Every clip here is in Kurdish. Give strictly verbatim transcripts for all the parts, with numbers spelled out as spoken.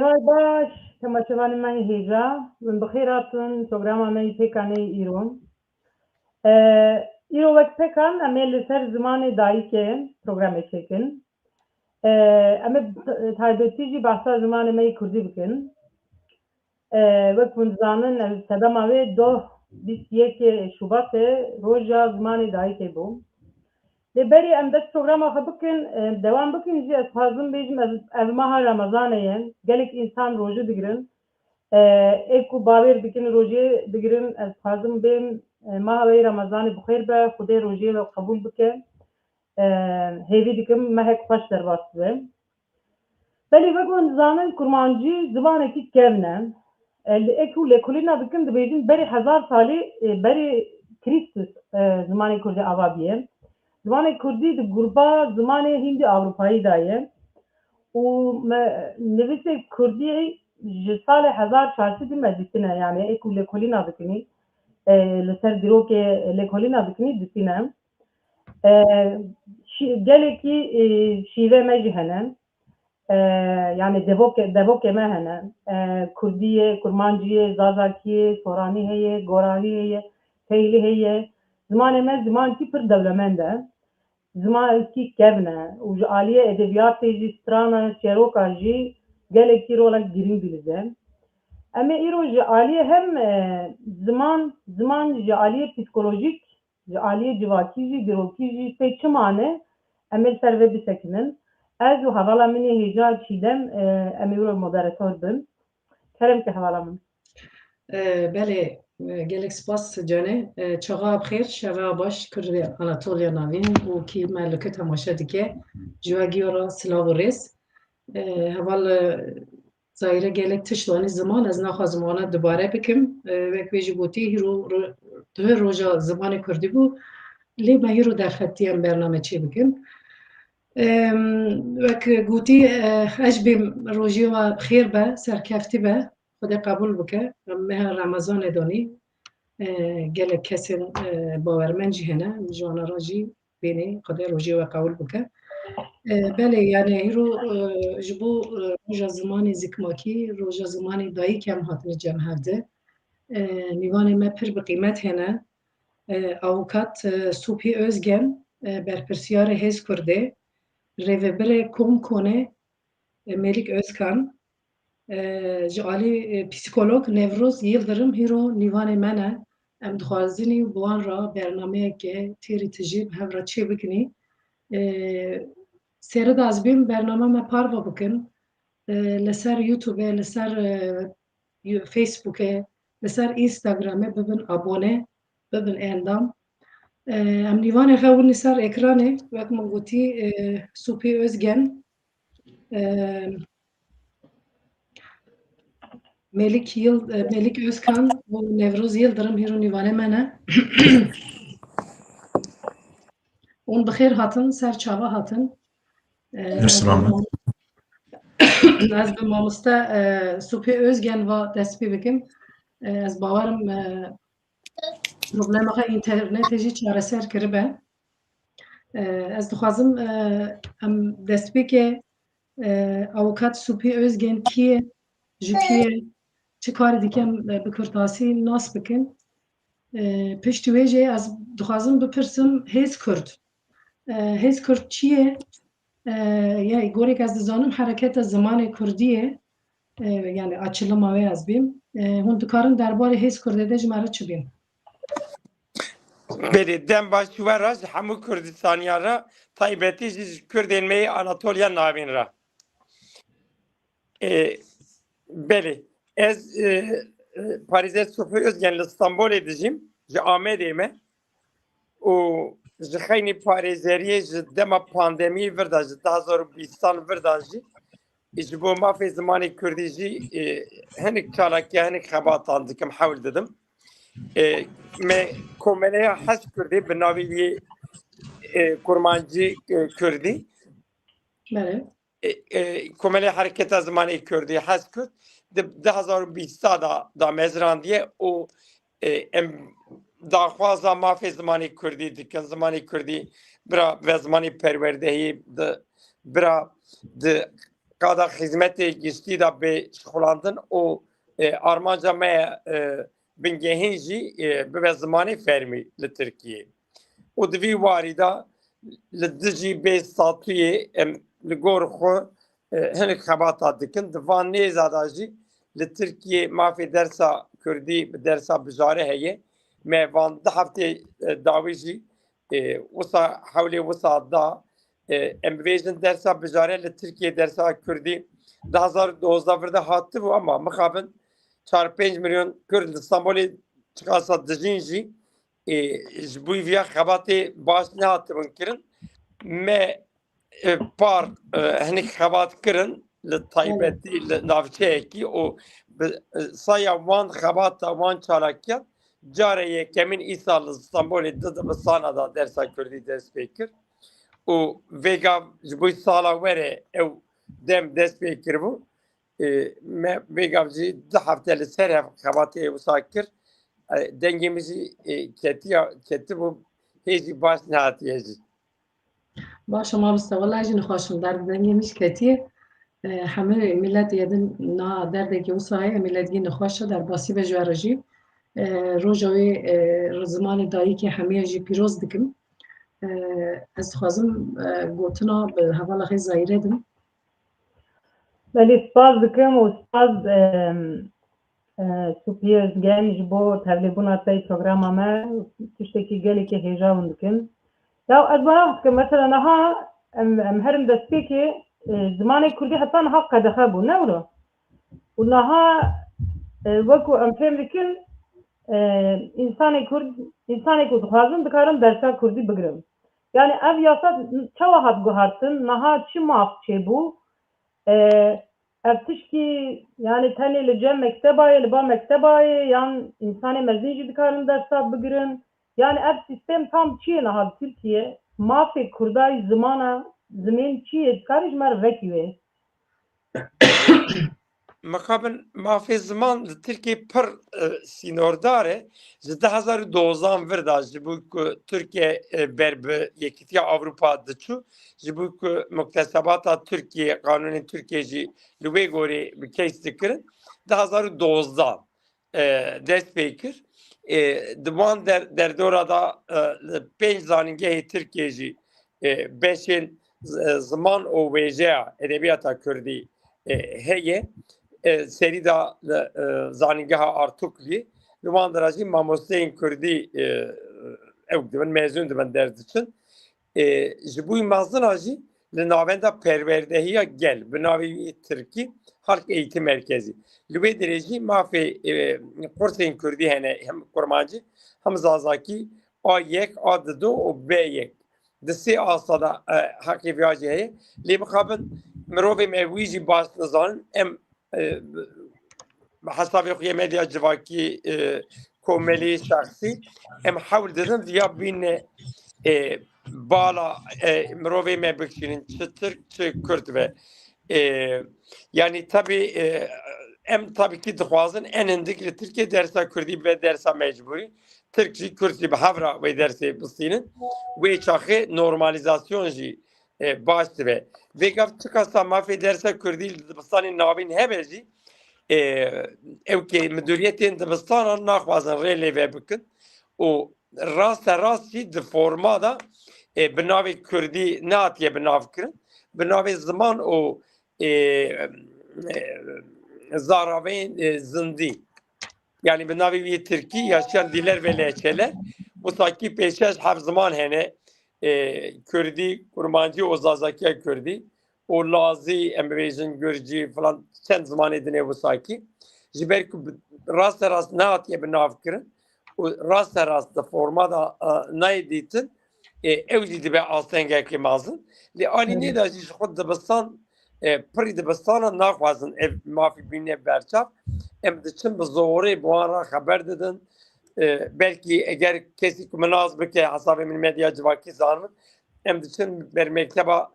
Sihay baş, temaşevanê me yê hêja, hûn bi xêr hatin programa me yê pêkanê îro. Ee, îro wek pêkan em ê li ser zimanê dayikê programê çêkin. Ee, em ê t-, taybetî jî behsa zimanê me yê kurdî bikin. Ee, wek hûn dizanin, ev sedema wê doh bîst yekê Şubatê roja zimanê dayikê bû. Lê berî em dest programa xwe bikin, e, dewam bikin jî, ez dixwazim bêjim, ev, ev maha Remezanê ye. Gelek însan rojî digirin. E, ê ku bawer dikin rojiyê digirin, ez dixwazim bêm, e, maha wê Remezanê bi xêr be, Xwedê rojiyê we qebûl bike. E, hêvî dikim mehek xweş derbas bibe. Belê, wek hûn dizanin, kurmancî zimanekî kevn e. E, li ê ku lêkolîna dikin, dibêjin berî hezar salî, e, berî Krîstus, e, zimanê kurdî ava bûye. Zimanê kurdî di gruba zimanê Hîndî Ewropayî de ye. Û me, nivîsê kurdî ji salê hezar çar sed dî me dîtine, yanî ê ku lêkolîna dikinî, e, li ser dîrokê lêkolîna dikinî dîtine. E, şî-, gelekî, e, şîve me jî hene. E, yanî devoke-, devokê me hene. E, kurdî ye, kurmancî ye, zazakî ye, soranî heye, goranî heye, peylî heye. Zimanê me zimankî pir dewlemend e. Zimankî kevn e û ji aliyê edebiyatê jî, strana, çêroka jî gelekî rolek girîng dilîze. Em ê îro ji aliyê hem, e, ziman, ziman ji aliyê psîkolojîk, ji aliyê civakî jî, dîrokî jî tê çi mane, em ê li ser vê bisekinin. Ez û hevala min ê hêja Çîdem, e, em ê wilo moderator bin. Kerem ke hevala min. E, belê, e, gelek spas canê. E, çaxa bi xêr, şeva baş, Kurdê Anatoliya Navîn û kî me li ku temaşe dike, ji we giyo re silav û rêz. E, heval, e, Zahîre gelek tişt anî ziman, ez naxwazim wana dubare bikim. E, wek wê jî gotî, hîro ro-, duh roja zimanê kurdî bû. Lê me hîro derfetî em bername çê bikin. Em, wek gotî, e, ez jî bêm rojê we bi xêr be, serkeftî be, Xwedê qebûl bike. Em meha Remezanê danî, e, gelek kesên, e, bawermend jî hene, ji wana re jî bênê, Xwedê rojê we qewil bike. E, belê, yani hîro, e, ji bo, e, roja zimanê zikmakî, roja zimanê dayîk em hatine cem hevde. E, nîvanê me pir bi qîmet hene. E, avukat, e, Supî Özgen, e, berpirsiyarê Hêz Kurdê, rêvebirê Komkonê, e, Melik Özkan, e, ji alî, e, psîkolog Newroz Yildirim hîro nîvanê me ne. Em dixwazin û bi wan re bernameyeke têrî tijî bi hev re çê bikinî. E, sêre de ez bêm bername me parve bikin. E, li ser YouTube, li ser, e, Facebookê, li ser Instagramê bibin abone, bibin endam. E, em nîvanê xwe winî ser ekranê, wek min gotî, e, Supî Özgen, e, Melik Yıl-, e, Melik Özkan û Newroz Yildirim hîro nîvanê me ne. Hûn bi xêr hatin, ser çava hatin. E, Her ez bi selamet. mam-, ez bi mamoste, e, Supî Özgen va dest pê bikim. E, ez bawerim, e, problema xwe înternetê jî çareser kiribe. E, ez dixwazim, e, em destpêkê, e, avukat Supî Özgen kî ye, ji kî ye, çi karî dike em, e, bi kurtasî nas bikin. E, piştî wê jî ez dixwazim bipirsim Hêz Kurd. E, Hêz Kurd çi ye? E, ya, gorek ez dizanim hereketa zimanê kurdî ye. E, yani açılima wê ez bêm. E, hûn dikarin derbarê Hêz Kurdê de ji me re çi bêm? Belê, dem baş ji we re, ji hemû Kurdistaniya re, taybetî jî ji Kurdên me yê Anatoliya Navîn re. E, belê, ez, e, e, parêzer Sofi Özgen li Stenbolê dijîm, ji Amedê me û ji xeynî parêzeriyê ji dema pandemiyê vir de, ji du hezar û bîstan vir de jî, ji bo mafê zimanê kurdî jî, e, hinek çalakiya, hinek xebatan dikim, hewl didim. E, me komeleya Hêz Kurdê bi navê yê, e, Kurmancî, e, Kurdî. Belê. E, e, Komeleya Hereketa Zimanê Kurdî, Hêz Kurd, di du hezar û bîst da, da mezrandiye û, e, em daxwaza mafê zimanê kurdî dikin. Zimanê kurdî bira ve zimanê perwerdehiyê di, bira di qada xizmetê giştî de bê şixulandin û, e, armanca me ye, e, bingehîn jî, e, bibe zimanê fermî li Tirkiyê. Û di vî warî de li dijî bê statuyê em li gor xwe, e, hinek xebata dikin. Di van nêza de jî li Tirkiyê mafê dersa kurdî bi dersa bijare heye. Me van du heftê, e, dawî jî, e, wisa hewlê wisa da, e, em bibêjin dersa bijare li Tirkiyê dersa kurdî du hazar û dozdeh vir de hatibû, ama mixabin çar pênc milyon kurd li Stenbolê çiqasa dijîn jî, e, ji bo viya xebatê baş nehatibin kirin. Me, e, par, e, hinek xebat kirin li taybetî li navçeyekî û bi, e, saya wan xebata wan çalakiyan cara yekemîn îsal li Stenbolê di dibistana de dersa kurdî dest pê kir û vêga ji bo sala were ew dem dest pê kiribû. E, me vêga jî du hefte li ser hev xebatê wisa kir. E, dengê min jî, e, ketiya, ketibû, hê jî baş nehatiye jî. Baş e, mamoste, wela ez jî nexweş im, derdê dengê min jî ketiye. E, hemû miletê din na derdekî wisa heye, milet gî nexweş e, derbasî be ji we re jî. E, roja wê, e, zimanê dayikê hemûya jî pîroz dikim. E, ez dixwazim, e, gotina bi hevala xwe Zahîre dim. Belê, spas dikim û spas, e, e, Supiyê Özgen ji bo tevlêbûna te yê programa me. Tiştekî gelekî hêja hûn dikin. Ya ez merak dikim, mesela niha em, em herin destpêkê, e, zimanê kurdî heta niha qedexe bû, ne wilo? Û niha, e, wekû em fêm dikin, e, însanê kurd, însanê ku dixwazin dikarin dersa kurdî bigirin. Yani ev yasa çawa hat guhartin, niha çi maf çêbû? E, ev tişkî, yani tenê li cem mektebayê, li ba mektebayê, yan însanê mezin jî dikarin dersa bigirin? Yani ev sîstem tam çi ye niha li Tirkiye? Mafê kurdayî zimana, zimên çi ye? Dikarî ji me re vekî wê? Mixabin mafê ziman li Tirkiyê pir, e, sînordar e. Ji du hezar û dozdan vir de ji bo ku Tirkiye, e, ber bi Yekîtiya Ewropa diçû, ji bo ku muktesebata Tirkiye, qanûnên Tirkiye jî li wê gorî bi keys dikirin. Du hezar û dozdan, e, dest pê kir. E, di wan der-, derdora de, e, li pênc zanîngehê Tirkiye jî, e, beşên z-, e, ziman û wêjeya edebiyata kurdî, e, heye. E, serî de li, e, zanîngeha Artuklî, li wan de jî mamosteyên kurdî, e, ew dibin, mezûn dibin, derdiçin. E, ji bo mezina jî li navenda perwerdehiya gel bi navê wî tirkî Halk Eğitim Merkezi. Li wê derê jî mafê, e, kursên kurdî hene, hem kurmancî hem zazakî, A yek, A du û B yek. Di sê asta de, e, heqê vêya jî heye. Lê mixabin mirovê me wî jî baş nizanin. Em, e, hesabê xwe yê medya civakî, e, komelî, şexsî, em hewl didin viya bîne, e, bala, e, mirovê me bikişînin, çi tirk, çi kurd ve. E, yani tabi, e, em tabi ki dixwazin en hindik li Tirkiye dersa kurdî be dersa mecbûrî. Tirk jî, kurd jî bi hev re wê dersê bistînin. Wê çaxê normalîzasyon jî, e, baş dibe. Vêgav çiqasa mafê dersa kurdî li dibistanên navîn hebe jî, e, ew kê midûriyetên dibistanan naxwazin rê lê ve bikin û raste rast jî di forma de, e, bi navê kurdî nehatiye binavkirin, bi navê ziman û, e, e, zaraveyên, e, zindî. Yani bi navê wî tirkî yaşayan diller ve lehçeler. Wisa kî pêşeş heft ziman hene. E, kurdî, kurmancî û zazakiya kurdî û lazî, em bibêjin gurcî filan, çend zimanê dinê wisa kî. Ji ber ku bi, raste rast nehatiye bi nav kirin û raste rast di forma da, e, nayê dîtin, e, ew jî dibe astengekê mezin. Lê alî nê de jî ji xwe dibistan, e, pirî dibistana naxwazin ev mafî bîne berçav. Em diçin bi zorê bi wan re xeber didin. E, belkî eger kesî ku min nas bike, hesabê min medya civakî zanin. Em diçin ber mekteba,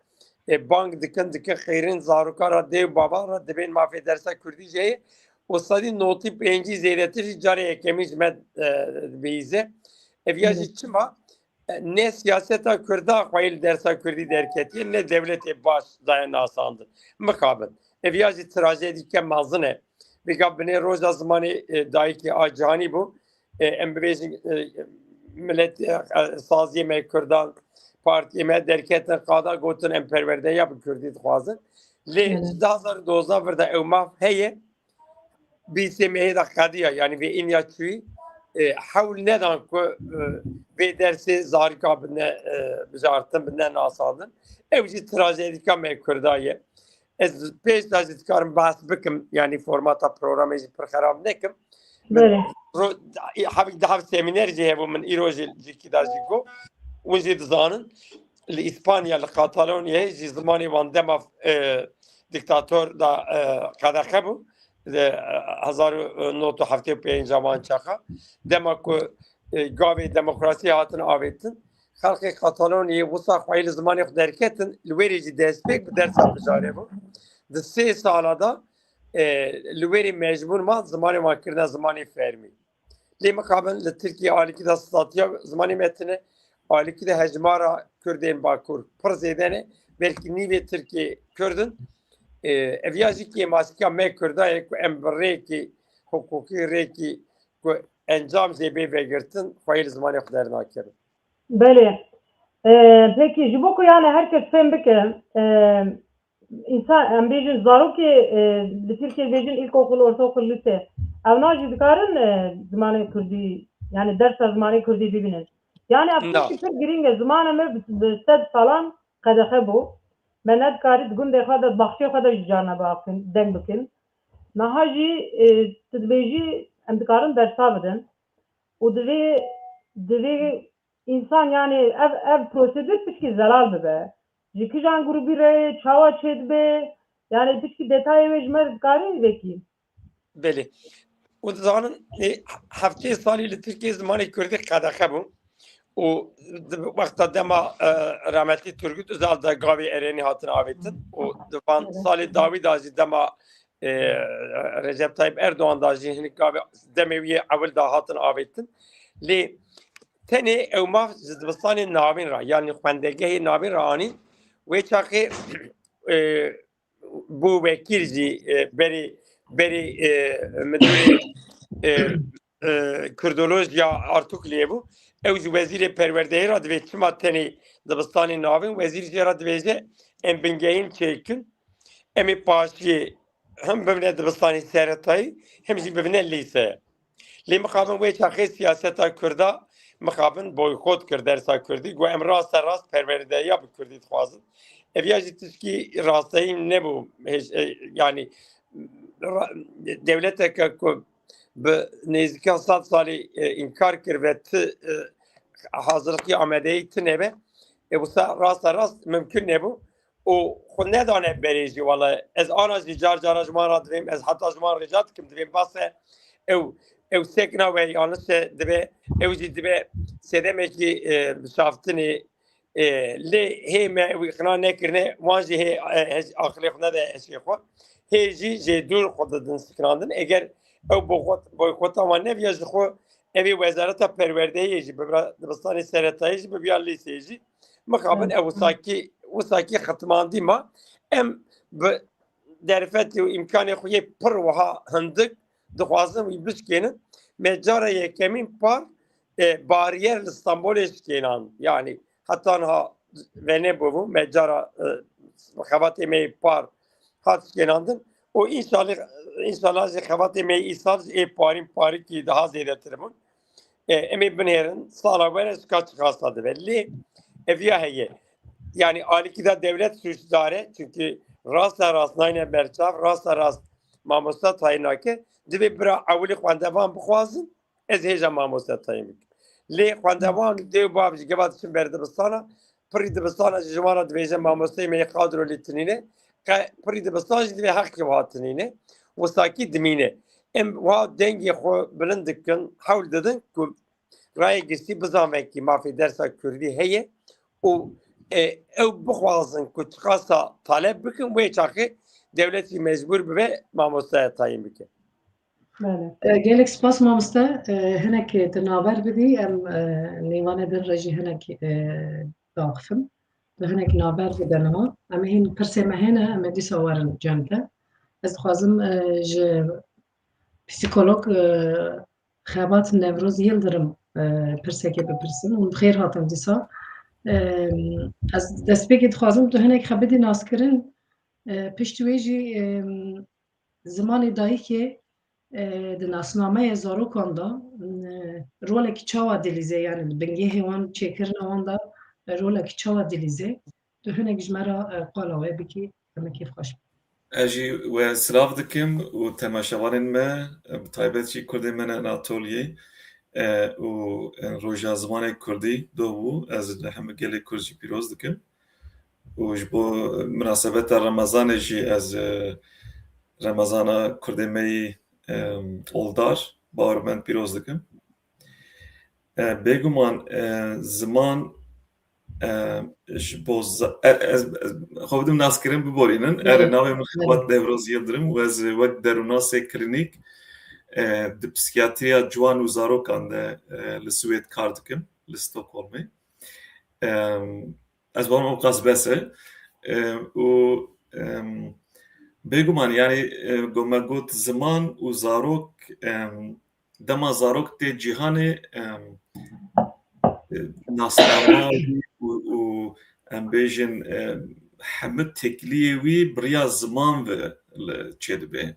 e, bang dikin, dikin xêrin zaroka re, dê û baba re, dibên mafê dersa kurdî jî heye. Û sedî notî pêncî zêdetir jî carê yekemîn ji me, e, dibihîze. Ev ya jî çima? ne siyaseta Kurda xweyî li dersa Kurdî derketiye, ne dewletê baş daye nasandin. Mixabin. Ev ya jî trajedîke mezin e. Vêga binê roja zimanê, e, dayikê a cihanî bû. E, em bibêjin, e, millet, e, saziyê me Kurdan, partiyê me derketin qada gotin em perwerdeya bi Kurdî dixwazin. Lê Evet. ji du hazar û dozdeh vir de ew maf heye. Bîsê mehê de qediya, yanî vê înya çûyî, e, hewl nedan ku, e, vê dersê zarika bine, e, bijartin, bine nasandin. Ew jî trajedîka me Kurda ye. Ez pêş de jî dikarim behs bikim, yanî formata programê jî pir xerab nekim. Min Belê. ro-, hevik di hev semîner jî hebû, min îro jî cîkî de jî got. Hûn jî dizanin, li Îspanya, li Katalonyayê jî zimanê wan dema, e, diktator da, e, qedexe bû. Di, e, hezar û nod û heftê û pênc wan çaxa. Dema ku, e, gavê demokrasiyê hatin avêtin, xelkê Katalonyayê wisa xweyî li zimanê xwe derketin, li wêrê jî destpêk bi dersa bijarê bû. Di sê sala de, e, li wêrê mecbûr ma zimanê wan kirine zimanê fermî. Lê mixabin li Tirkiyê alîkî de statiya zimanê me tune, alîkî de hejmara Kurdên Bakur pir zêde ne, belkî nîvê Tirkê Kurd in. E, ev ya jî kêmasîka me Kurda ye ku em bi rêkê hiqûqî, rêkî ku encam jê bê vegirtin, xweyî li zimanê xwe dernakevin. Belê. E, pekî, ji bo ku yani her kes fêm bike, e, însan, em bêjin zarokê, e, li Tirkiyê bêjin ilkokul, ortaokul, lise, ew na jî dikarin, e, zimanê Kurdî, yani dersa zimanê Kurdî bibînin. Yani ev Na. tiştî pir girîng e. Zimana me bi, bi sed salan qedexe bû. Me nedikarî di gundê xwe de, di baxçeyê xwe de jî carna biaxivin, deng bikin. Niha jî, e, tu dibêjî em dikarin dersa bidin. Û divê, divê însan, yani ev, ev prosedûr pişkî zelal bibe. Ji kijan grûbî re ye, çawa çêdibe? Yani pişkî detayê wê ji me dikarî vekî? Belê. Û dizanin, e, heftê salî li Tirkiyê zimanê Kurdî qedexe bû. Û di wexta dema, e, rahmetli Turgut Özal de gavê Erenî hatin avêtin. Û di van Evet. salê dawî de jî dema, e, Recep Tayyip Erdoğan da jî hinek gavê demê wî yê ewil de hatin avêtin. Lê tenê ew maf ji dibistanê navîn re, yani xwendegehê navîn re anîn. Wê çaxê, e, bû wekîl jî, e, berî, berî, e, midûrê, e, e, Kurdolojiya Artukliyê bû. Ew ji wezîrê perwerdeyê re divê çima tenê dibistanê navîn, wezîr jê re dibêje em bingehîn çêkin. Em ê paşiyê hem bibine dibistanê seretayî, hem jî bibine lîse. Lê mixabin wê çaxê siyaseta Kurda mixabin boykot kir dersa Kurdî. Got em raste rast perwerdeya bi Kurdî dixwazin. Ev ya jî tişkî rasteyî nebû. Hêj-, e, yani ra-, dewleteke ku bi nêzîka sed salî, e, înkar kir ve ti, e, hazirlikî amadeyî tune be, e, wisa raste rast mimkun nebû. Û xwe nedane berê jî, wele ez ana jî car cara ji wan re divêm, ez heta ji wan rica dikim, divêm base ew, ew sekna we yanlış e, dibe ew jî dibe sedemekî, e, bişaftinê, e, lê hê me ew îqna nekirine, wan jî hê, e, hej-, aqilê xwe nede hişê xwe. Hê jî jê dûr xwe didin siknandin. Eger ew boykot-, boykota wan neviya ji xwe, evê wezareta perwerdeyê jî bibira dibistanê seretayê jî bibiya lîseyê jî. Mixabin Evet. ew wisakî, wisakî xitmandî ma. Em bi derfetê û îmkanê xwe yê pir wiha hindik dixwazin wî bişkênin. Me cara yekemîn par, e, bariyer li Stenbolê şikênan. Yani heta niha venebûbû. Me cara, e, xebatê me yê par hat şikênandin. Û înşallah, înşallah jî xebatê me yê îsal jî ê parîn parîkî daha zêdetir bûn. E, em ê binêrin, sala were ji ka çiqasa dibe. Lê ev ya heye. Yani alîkî de dewlet sûcdar e, çünkü rasta rast nayne berçav, rasta rast mamoste tayîn nake. Divê bira ewilî xwendevan bixwazin, ez hêja mamoste tayîn bikim. Lê xwendevan dê û bav ji geva diçin ber dibistana, pirî dibistana jî ji wan re dibêje mamosteyê me yê qadro lê tinîne. Qe pirî dibistan jî divê heqkê wiha tinîne. Wisakî dimîne. Em wiha dengê xwe bilind dikin, hewl didin ku rayê giştî bizanvekî mafê dersa Kurdî heye û, e, ew bixwazin ku çiqasa taleb bikin, wê çaxê dewletî mecbûr bibe mamosteya tayîn bike. Belê. E, gelek spas mamoste. E, hinek tu navber bidî, em, e, mêvanê din re jî hinek, e, diaxifin. Tu hinek navber bide niha. Em ê hîn pirsê me hene, em ê dîsa werin cem te. Ez dixwazim, e, ji psîkolog, e, Xebat Newroz Yildirim, e, pirsekê bipirsim. Hûn bi xêr hatin dîsa. E, ez destpêkê dixwazim tu hinek xwe bidî naskirin. E, piştî wê jî, e, zimanê dayikê, e, di nasnameya zarokan de, e, rolekî çawa dilîze, yani di bingehê wan, çêkirina wan de, e, rolekî çawa dilîze? Tu hinek ji me re, e, qala wê bikî, em ê kêfxweş bin. Ez jî we silav dikim û temaşevanên me, e, bi taybet jî kurdên me ne Anatoliyê, e, û, e, roja zimanê kurdî do bû, ez li hemû gelê kurd jî pîroz dikim. Û ji bo minasebeta Remezanê jî ez, e, Remezana kurdê me yî, e, oldar, bawermend pîroz dikim. E, bêguman, e, ziman, e, ji bo za-, e, ez, ez xwe bidim naskirin biborînin. Erê, navê min Xebat Newroz Yildirim û ez wek derûnasê klînîk, e, di psîkiyatriya ciwan û zarokan de, e, li Swêd kar dikim, li Stockholmê. Em, ez bawerim ew qas bes e. Em, û, em, bêguman, yani, e, ku me got ziman û zarok, em, dema zarok tê cîhanê, em, e, nasnama û, û em bêjin, em, hemû têkiliyê wî bi riya ziman ve li çêdibe.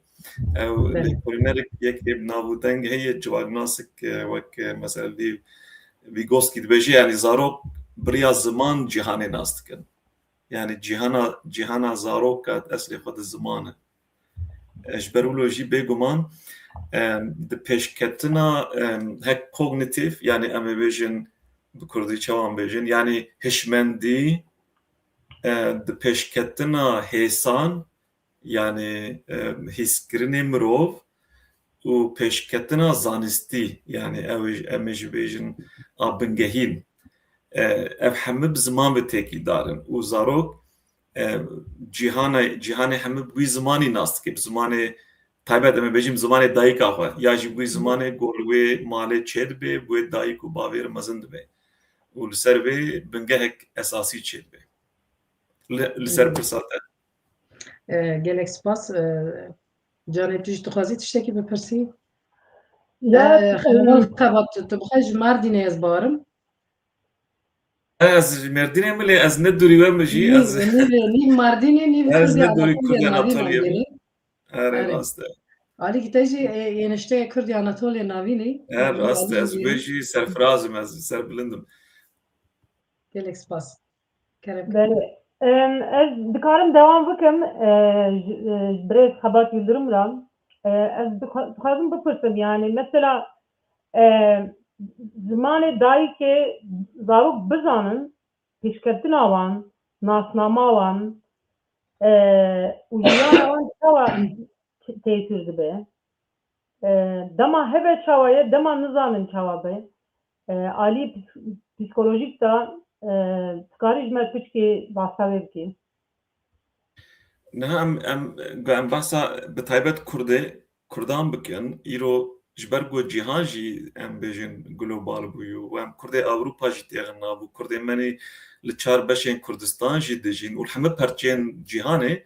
Ew lêkolînerek yek ê bi nav û deng heye, civaknasek, e, wek, e, mesela vî, Vygotsky dibêje, yani zarok bi riya ziman cîhanê nas dikin. Yani cîhana, cîhana zaroka di eslê xwe de ziman e. E, ji ber wilo jî bêguman, e, di pêşketina, e, hek kognîtîf, yani em ê bêjin bi kurdî çawa em bêjin, yani hişmendî, e, di pêşketina hêsan, yani, e, hîskirinê mirov û pêşketina zanistî, yani ew ê, em ê jî bêjin a bingehîn. E, ev hemû bi ziman ve têkîldar in û zarok, e, cîhana, cîhanê hemû bi wî zimanî nas dike, bi zimanê taybet, em ê bêjin bi zimanê dayika xwe, ya jî bi wî zimanê ku li wê malê çêdibe, bi wê dayik û bavê re mezin dibe. Û li ser vê bingehek esasî çêdibe. Li, li ser pirsa te. E, gelek spas. E, Canê, tu jî dixwazî tiştekî bipirsî? Ya, E, em, Xebat, tu, tu bixwe ji Mardînê, ez bawerim. Ez ji Mêrdînê me, lê ez ne dûrî we me jî, Nîv, ez nîv, nîv Mardînê, nîv ez Kurdê ne dûrî Anatolya Kurdê navî Anatolya me. Mardînê. Erê, erê, rast e. Alîkî te jî, e, yê nişteyê Kurdê Anatolya navînê. Erê, rast e. Ez wê jî serfiraz im, ez serbilind im. Gelek spas. Kerem. Belê. Em, ez dikarim dewam bikim, e, ji, e, ji birêz Xebat Yildirim re. E, ez dixwa-, dixwazim bipirsim, yani, mesela, e, zimanê dayikê zarok bizanin, pêşketina wan, nasnama wan, e, û jiyana wan çawa tesîr dibe? E, dema heve çawa ye, dema nizanin çawa be. E, alî psî-, psîkolojîk de, e, dikarî ji me piçkê behsa wê bikî? Niha em, em, em behsa bi taybet Kurdê, Kurdan bikin. Îro ji ber ku cîhan jî, em bêjin, global bûye û em Kurdê Ewropa jî têxin nav û Kurdên me nî li çar beşên Kurdistan jî dijîn û li hemû perçeyên cîhanê,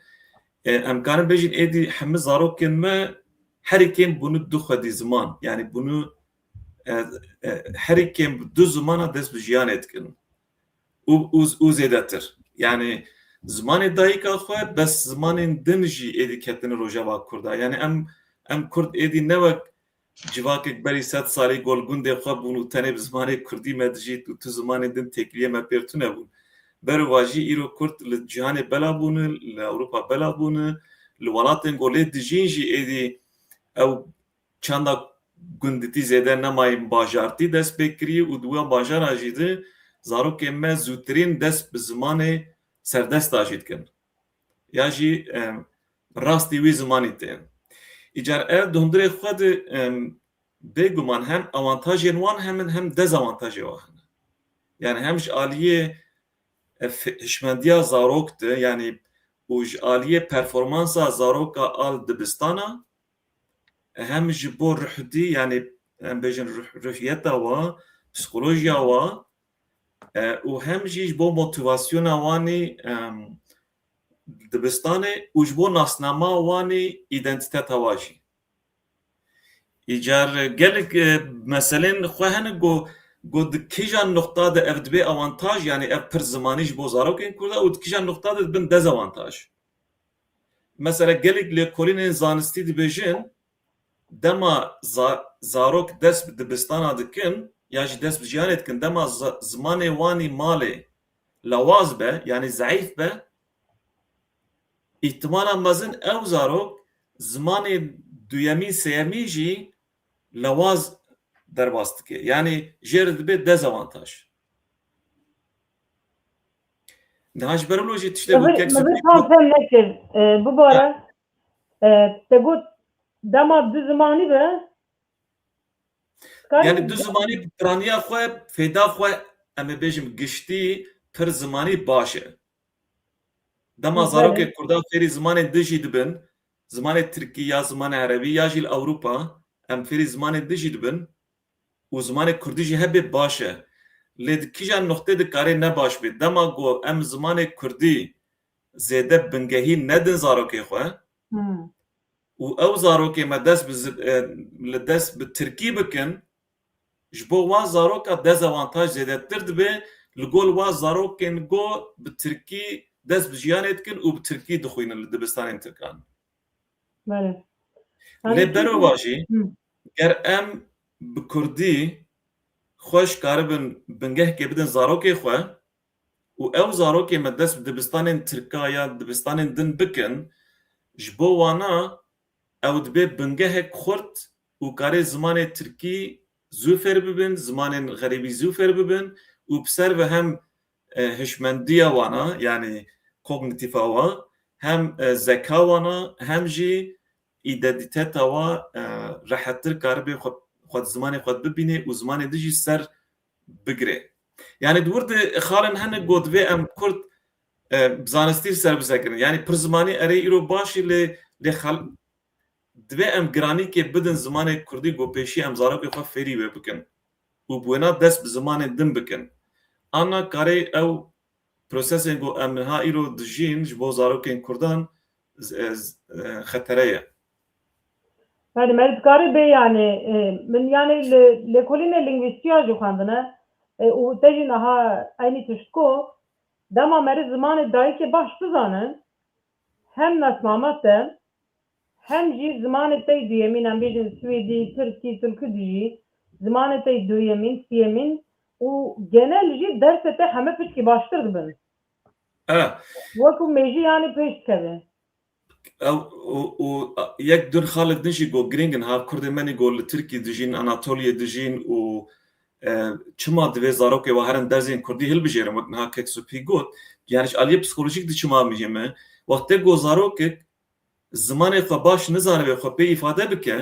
e, em karin bêjin êdî hemû zarokên me herî kêm bûne du xwedî ziman. Yani bûne, e, e, herî kêm bi du zimana dest bi jiyanê dikin. Û, û, û zêdetir. Yani zimanê dayika xwe, bes zimanên din jî êdî ketine rojeva Kurda. Yani em, em Kurd êdî ne wek civakek berî sed salî ku li gundê xwe bûn û tenê bi zimanê Kurdî me dijît û tu zimanên din têkiliyê me pêr tune bûn. Ber va jî îro Kurd li cîhanê bela bûne, li Ewropa bela bûne, li welatên ku lê dijîn jî êdî ew çanda gunditî zêde nemayî, bajartî dest pê kirî û di we bajara jî de zarokên me zûtirîn dest bi zimanê serdesta jî dikin. Ya jî, em, rastî wî zimanî tên. Îcar ev di hundirê xwe de, em, bêguman hem avantajên wan hem in hem dezavantajê wan hene. Yani hem ji aliyê, e, fi-, hişmendiya zarok de, yani û ji aliyê performansa zaroka a li dibistana, hem ji bo ruhdî, yanî em bêjin ruh-, ruhiyeta wa, psîkolojiya wa, e, û hem jî ji bo motivasyona wanî, em, dibistanê û ji bo nasnama wanî, îdentîteta wa jî. Îcar gelek, e, meselên xwe hene ku, ku di kîjan nuqta de ev dibe awantaj, yanî ev pir zimanî ji bo zarokên Kurda û di kîjan nuqta de dibin dezawantaj. Mesela gelek lêkolînên zanistî dibêjin, dema za-, zarok dest bi dibistana dikin ya jî dest bi jiyanê dikin, dema za-, zimanê wanî malê lawaz be, yanî zeîf be, îhtimala mezin ew zarok zimanê duyemî, sêyemî jî lawaz derbas dike. Yanî jê re dibe dezawantaj. Niha ji ber wilo jî tiştê Min vir, gotî min vir tam fêm nekir. E, bibore, e, te got dema du zimanî be. Yanî du zimanî piraniya xwe, fêda xwe, em ê bêjim giştî pir zimanî baş e. Dema zarokê Kurda fêrî zimanên din jî dibin, zimanê tirkî ya zimanê erebî ya jî li Ewropa, em fêrî zimanên din jî dibin û zimanê kurdî jî hebê baş e. Lê di kîjan nuqtê dikarê ne baş bê? Dema ku em zimanê kurdî zêde bingehî nedin zarokê xwe, Hmm. û ew zarokê me dest bi zi-, e, li dest bi tirkî bikin, ji bo wan zaroka dezawantaj zêdetir dibe, li gor wan zarokên go bi tirkî dest bi jiyanê dikin û bi tirkî dixwînin li dibistanên tirkan. Belê. Lê Yanî bero çünkü vajî, Hı. ger em bi kurdî xweş karibin bingehkê bidin zarokê xwe, û ew zarokê me dest bi dibistanên tirka ya dibistanên din bikin, ji bo wana ew dibe bingehek xurt û karê zimanê tirkî zû fêr bibin, zimanên xerîbî zû fêr bibin û bi ser ve hem, e, hişmendiya wana, yanî kognîtîfa wa, hem, e, zeka wana, hem jî îdentîteta wa, e, rehettir karibe xwe, xwe di zimanê xwe bibîne û zimanê din jî ser bigire. Yanî di wir de xalên hene got divê em kurd, e, bi zanistî li ser bisekirin. Yanî pir zimanî erê îro baş e lê, lê xal-, divê em giranîkê bidin zimanê kurdî ku pêşî em zarokê xwe fêrî wê bikin û bi wêna dest bi zimanên din bikin. Ana karê ew prosesên ku em niha îro dijîn ji bo zarokên kurdan z-, e, z-, e, xetere ye. Belê, me dikarî bê, yanî, e, min, yanî, li lêkolînê lingvîstiya jî xwendine, e, û te jî niha eynî tişt got, dema merî zimanê dayikê baş bizanin, hem nasnama te, hem jî zimanê te yê duyemîn, em bêjin swêdî, tirkî, tirkî dijî, zimanê te yê duyemîn, siyemîn û genel jî dersê te heme piçkî baştir dibin. E. Wekû mêjî, yanî, pêş dikeve. Ew, û, û, yek din xalek din jî got girîng in, ha, kurdê me nî got li Tirkî dijîn, Anatoliyê dijîn û, e, çima divê zarokê we herin dersên kurdî hilbijêrin, wek niha kek Supî got, yanî ji aliyê psîkolojîk de çima mijê me, wextê got zarokek zimanê xwe baş nizanibe xwe pê îfade bike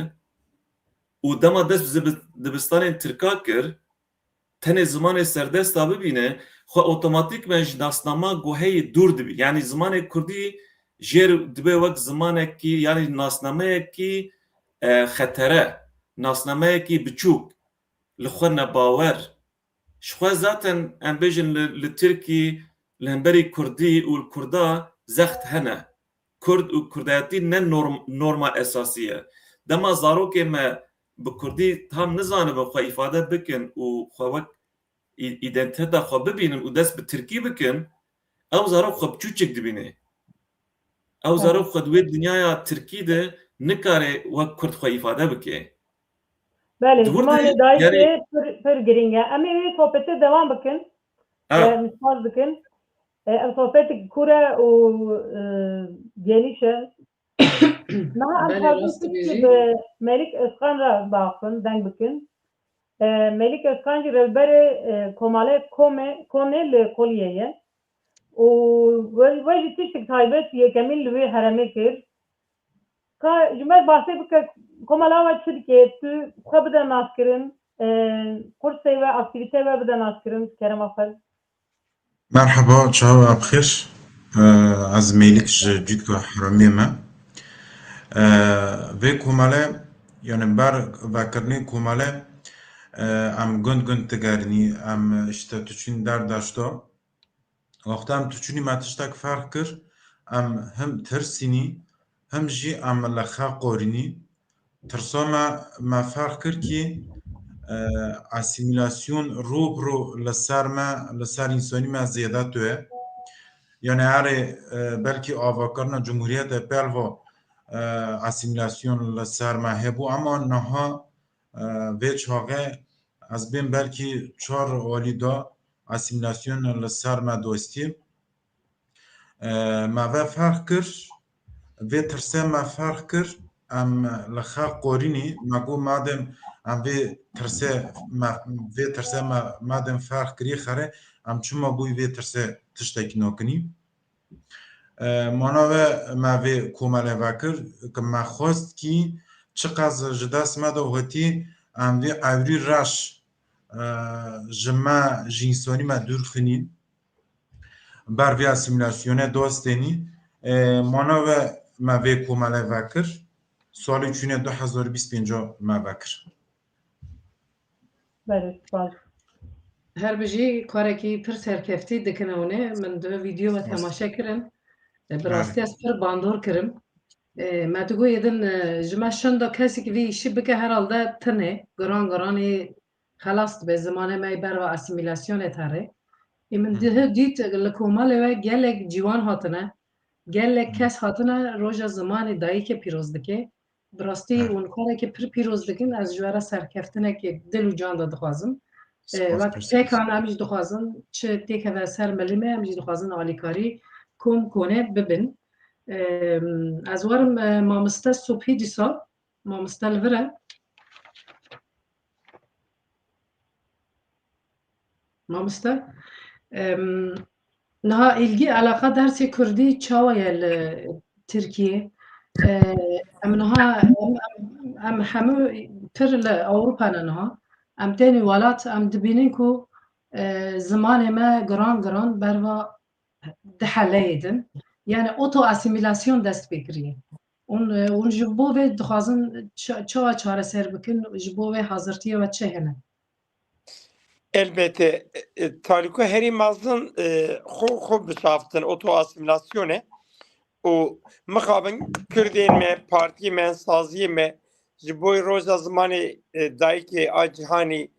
û dema dest bi zibi-, dibistanên tirka kir, tenê zimanê serdesta bibîne, xwe otomatîkmen ji nasnama guheyê dûr dibî. Yanî zimanê kurdî jêr dibe wek zimanekî, yanî nasnameyekî, e, xetere, nasnameyekî biçûk, li xwe nebawer. Ji xwe zaten em bêjin li, li Tirkî, li hemberî kurdî û li kurda zext hene. Kurd û kurdayetî ne norm-, norma esasî ye. Dema zarokê me bi kurdî tam nizanibin xwe îfade bikin û xwe wek î-, îdentîteta xwe bibînin û dest bi tirkî bikin, ew zarok xwe biçûçik dibîne. Ew Evet. zarok xwe di wê dinyaya tirkî de nikare wek kurd xwe îfade bike. Belê, Di wir de zimanê dayikê yanî pir, pir girîng e. Em ê wê sohbetê dewam bikin. Ah. E, em spas dikin. E, ev sohbetek kûr e û, e, genîş e. Niha em Belê, dixwazin rast tiştê dibêjî. Bi Melîk Özkan re biaxivin, deng bikin. E, Melîk Özkan jî revberê, e, Komale Kome, Kone li Koliyê ye. Û we, we jî tiştek taybet yekemîn li wê herêmê kir. Ka ji me bahsê bike, Komala we çi dike, tu xwe bide naskirin, e, kursê we, aktîvîteyê we bide naskirin, kerema xwe. Merhaba, çawa, em xêr. E, ez Mêlik ji Dûka Herêmê me. E, vê komele Yani ber vekirinê komele, e, em gund gund digerînî, em işte tu çûn derdaşto. Wexta em tu çûnî me tiştek ferq kir, em him tirsînî, him jî em li xe qorînî. Tirsa me, me ferq kir kî, e, asîmîlasyon rû bi rû li ser me, li ser însanî me zêde tune. Yani erê, e, belkî avakirina cumhuriyetê pelva, e, asîmîlasyon li ser me hebû, ama niha, e, vê çaxê ez bên belkî çar alî da asîmîlasyon li ser me dostî. E, me ve ferq kir, vê tirsê me ferq kir, em li xelq qorînî, me got madem em vê tirsê me, vê tirsê me madem ferq kirî xerê, em çima bûyî vê tirsê tiştekî nakinî? E, mana ve me vê komelê vekir, ki me xwest kî çiqas ji dest me de hotî, em vê ewrî reş, e, ji me, ji însanî me dûr xinîn. Ber vê asîmîlasyonê dostênî, e, mana ve me vê komelê vekir, salê çûnê du hezar û bîst pênc me vekir. Belê, spas. Her bijî karekî pir serkeftî dikin ewnê. Min di vîdeo ve temaşe kirin. E, bi rastî ez pir bandor kirim. E, me digot yê din, e, ji me şinda kesik vî îşî bike herhalde tine. Giran giranî xelas dibe, zimanê me yê berva asîmîlasyonê terê. Ê min dît li komelê we gelek ciwan hatine, gelek kes hatine roja zimanê dayikê pîroz dike. Bi rastî hûn karekê pir pîroz dikin, ez ji we re serkeftinekê dil û can de dixwazim. E, wek pêkan em jî dixwazin çi têkeve ser milî me, em jî dixwazin alîkarî kom konê bibin. E, ez werim, e, mamoste Subhî dîsa, mamoste li vir e. Mamoste, em, niha îlgî, eleqa dersê kurdî çawa ye li Tirkiyê? E, em niha, em, em, em hemû pir li Ewropa ne niha. Em tenê welat, em dibînin ku, e, zimanê me giran giran berva diheleyê din. Yani oto asîmîlasyon dest pê kiriye. Hûn, e, hûn ji bo vê dixwazin ça-, çawa çareser bikin, ji bo vê hazirtiye we çi hene? Elbette, e, e, talîko herî mezin, e, xwe, xwe bişaftin, oto asîmîlasyonê. Û mixabin Kurdên me, partiyê me, saziyê me ji bo roja zimanê, e, dayikê a cîhanî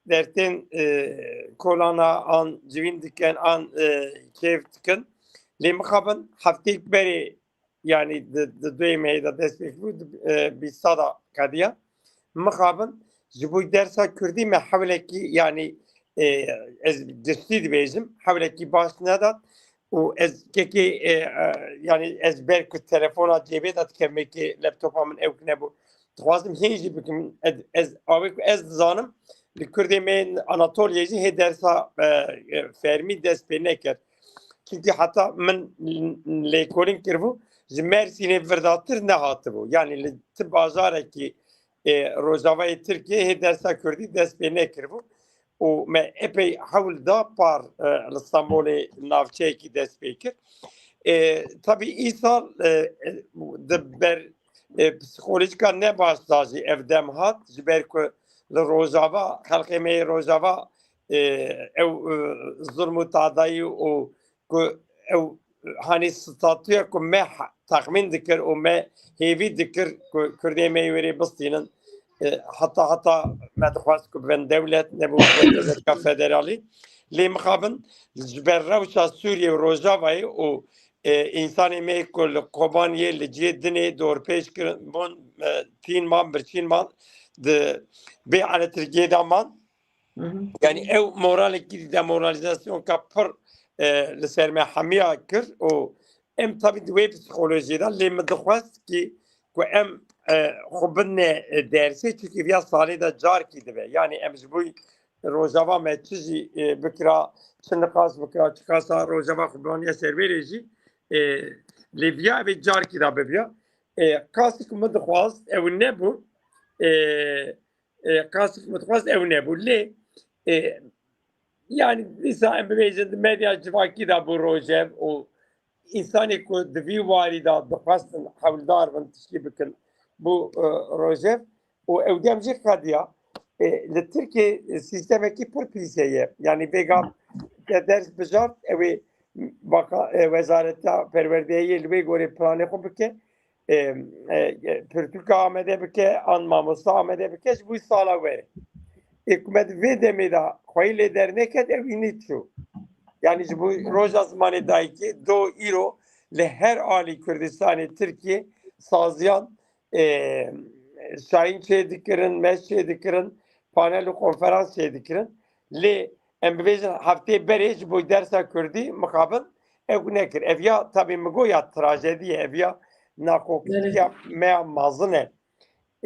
dertên, e, kolana an civîn dikin, an, e, kêf dikin. Lê mixabin hefteyek berê, yanî di, di duyê mehê de dest pê kiriye, di, e, bîsta de qediya. Mixabin ji bo dersa kurdî me hewlekî, yanî, e, ez giştî dibêjim, hewlekî baş nedat û ez kekê, e, e, yanî ez ber ku telefona cêbê de dikevim, kê laptopa min ewk nebû. Dixwazim hên jî bikim, ez, ez, avê ku ez dizanim, li Kurdê me Anatoliyê jî hê dersa, e, e, fermî dest pê nekir. Çimkî heta min lêkolîn kiribû, ji Mersînê virdatir nehatibû. Yanî li ti bajarekî, e, Rojavayê Tirkiyê hê dersa kurdî dest pê nekiribû. Û me epey hewl da par, e, li Stenbolê navçeyekî dest pê kir. E, tabî îsal, e, e, di ber, e, psîkolojîka ne baş da jî ev dem hat, ji ber ku li Rojava, xelkê me yê Rojava, e, ew, e, zulm û tadayî û ku ew, hanî statûya ku me ha-, texmîn dikir û me hêvî dikir ku Kurdê me yê wêrê bistînin, e, heta, heta me dixwest ku bibin dewlet, nebû bibin dewletka federalî. Lê mixabin ji ber rewşa Sûriyê û Rojavayê û, e, însanê me ku li Kobaniyê, li cihê dinê dorpêç kirin, bûn, e, tîn man, birçîn man, di bê eletrîkê de man. Hı hı. Yani ew moralekî demoralizasyon ka pir, e, li ser me hemiya kir û em tabi di wê psîkolojiyê de lê min dixwest ki ku em, e, xwe bidine, e, dersê, çimkî viya salê de carkî dibe. Yani em ji bo Rojava me çi jî, e, bikira, çi niqaş bikira, çiqasa Rojava xwe baniye ser vê rê jî, e, lê viya ev ê carkî de bibiya. E, qasî ku min dixwast ew nebû, e, e, qasî ku min dixwast ew nebû. Lê, e, yani dîsa em bibêjin di medya civakî de bû Rojev û însanê ku di vî warî de dixwestin hewldar bin tiştî bikin bû, e, Rojev. û ew dem jî qediya. E, li Tirkiyê sîstemekî pir pîs heye. Yanî vêga te ders bijart, ew ê baka-, e, wezareta perwerdeyê li wê gorê planê xwe bike, e, e, e, pirtûka amade bike, an mamosta amade bike ji bo sala were. Ê ku me di vê demê de xweyî lê derneket, ew înî çû. Yanî ji bo roja zimanê dayikê do îro li her alî Kurdistanê, Tirkiyê, saziyan, e, şayîn çêdikirin, meş çêdikirin, panel û konferans çêdikirin. Lê em bibêjin heftê berê ji bo dersa kurdî mixabin ew nekir. Ev ya tabî min got ya trajedî ye, ev ya nakokiya me ya mezin e.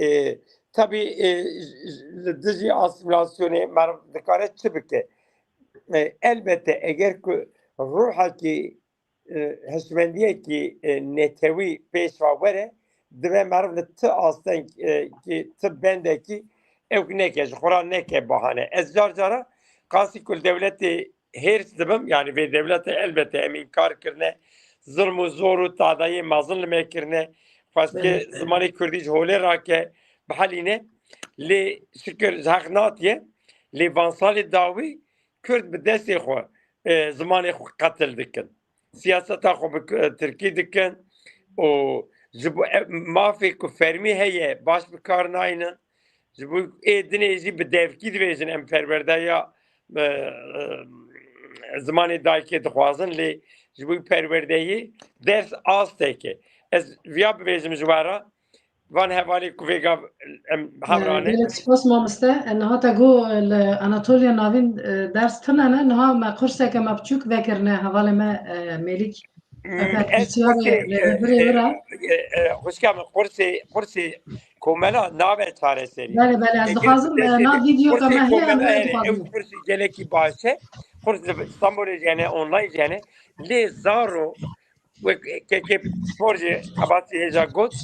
E, tabî, e, j-, j-, li dijî asîmîlasyonê meriv dikare çi bike? E, elbette eger ku ruhekî, e, hişmendiyekî, e, netewî pêş ve were, divê meriv li ti asteng, e, kî ti bendekî ew neke, ji xwe re neke bahane. Ez car cara qasî ku li dewletê hêrs dibim, yanî vê dewletê elbette em înkar kirine, zilm û zor û tadayê mezin li me kirine, xwest ke zimanê kurdî ji holê rake, bihelîne. Lê şikir ji heq natiye, lê van salê dawî Kurd bi destê xwe, e, zimanê xwe qetil dikin. Siyaseta xwe bi k-, tirkî dikin û ji bo, e, mafê ku fermî heye baş bi kar naynin. Ji bo ê dinê jî bi devkî dibêjin em perwerdeya, e, e, zimanê dayikê dixwazin, lê ji bo perwerdeyê ders asteke. Ez viya bibêjim ji we re, van hevalê ku vêga em hevra ne. Gelek spas mamoste. E, niha te got, e, li Anatoliya Navîn, e, ders tune ne, niha me kurseke me biçûk vekirine, hevalê me, e, Mêlik. Hmm, ez kursê, e, e, e, xwişka min, kursê, kursê komela nabe çareserî. Belê, belê, ez dixwazim, e, nav vîdyoka me heye, em komela heye, ew dixwazim. Kursê gelekî baş e. Kurs li Stenbolê jî hene, online jî hene. Lê zaro, wek kekê spor jî xebatî hêja got,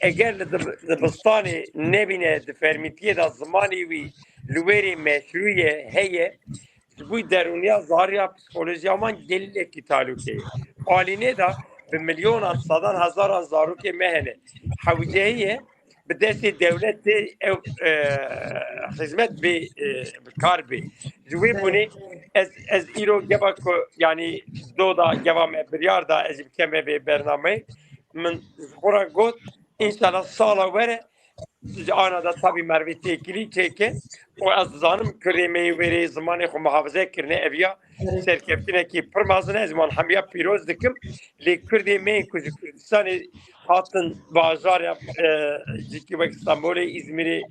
eger li dib-, dibistanê nebîne, di fermîtiyê de zimanê wî li wêrê meşrû ye, heye, ji bo derûniya zariya psîkolojiya wan gelekî talûke ye. Alînê de bi milyonan, sedan hezaran zarokê me hene. Hewceyî ye, bi destê dewletê ew, e, xizmet bê, e, bi kar bê. Ji wê bûnê ez, ez îro geva ku, yanî, do da geva me biryar da ez jî bikeme vê bernameyê. Min ji xwe re got, înşallah sala were ji ana da tabî mervê têkilî çêke û ez dizanim Kurdê me yê wêrê zimanê xwe muhafaze kirine, ev ya serkeftinekî pir mezin e, ez wan hemiya pîroz dikim. Lê Kurdê me ku ji Kurdistanê hatin bajarê, e, cîkî wek Stenbolê, Îzmîrê,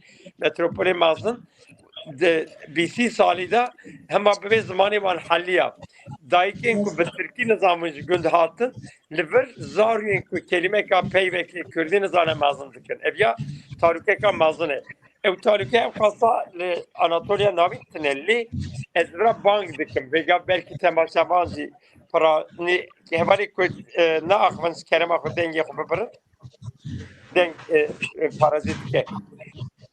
metropolê mezin, di bîsî salî de hema bi vê zimanê wan heliya. Dayikên ku bi tirkî nizam ji gund hatin, li vir zariyên ku kelîmeka peyvekê kurdî nizane mezin dikin. Ev ya talûkeka mezin e. Ew talûke ew qasa li Anatoliya Navîn tune lê ez vira bang dikim. Vêga belkî temaşevan jî pira nê, hevalê ku, e, neaxivin ji kerema xwe dengê xwe bibirin. Deng, e, e, parazî dike.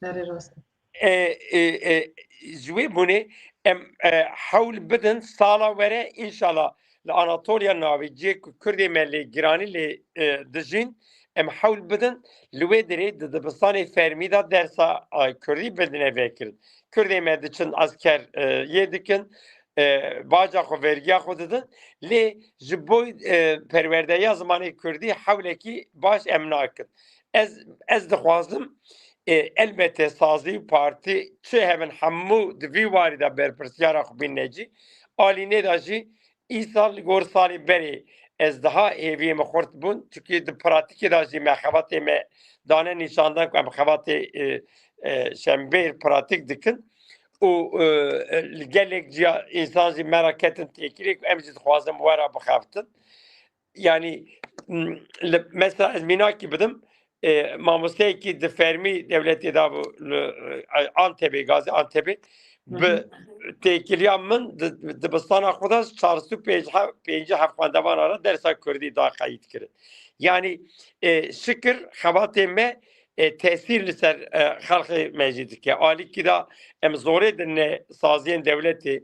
Erê rast. E, e, e, ji wê bûnê em, e, hewl bidin sala were, înşallah li Anatoliya Navîn, cihê ku Kurdê me lê giranî lê, e, dijîn, em hewl bidin li wê derê di dibistanê fermî de dersa, e, kurdî bidine vekirin. Kurdê me diçin esker, e, yê dikin, e, baca xwe, vergiya xwe didin, lê ji bo, e, perwerdeya zimanê kurdî hewlekî baş em nakin. Ez, ez dixwazim, e, elbette sazî û partî çi hebin, hemû di vî warî de berpirsyara xwe bînine cî. Alînê de jî îsal li gor salê berê ez daha hêviyê min xurt bûn. Çunkî di pratîkê de jî me xebatê me dane nîşandan ku em xebatê, e, e, şembêr pratîk dikin. Û, e, e, li gelek ciya însan jî me re ketin têkilê ku em jî dixwazin were bixebtin. Yanî, m, li, mesela ez mînakî bidim, e, mamosteyekî di fermî dewletê de bû, li, e, Antepê, Gaziantepê, bi têkiliya min di, dibistana xwe de çar sed û pêncî, pêncî heft xwendevana re dersa kurdî da qeyîd kirin. Yanî, e, şikir xebatê me, e, tesîr li ser, e, xelkê me jî dike. Alîkî de em zorê dine saziyên dewletê,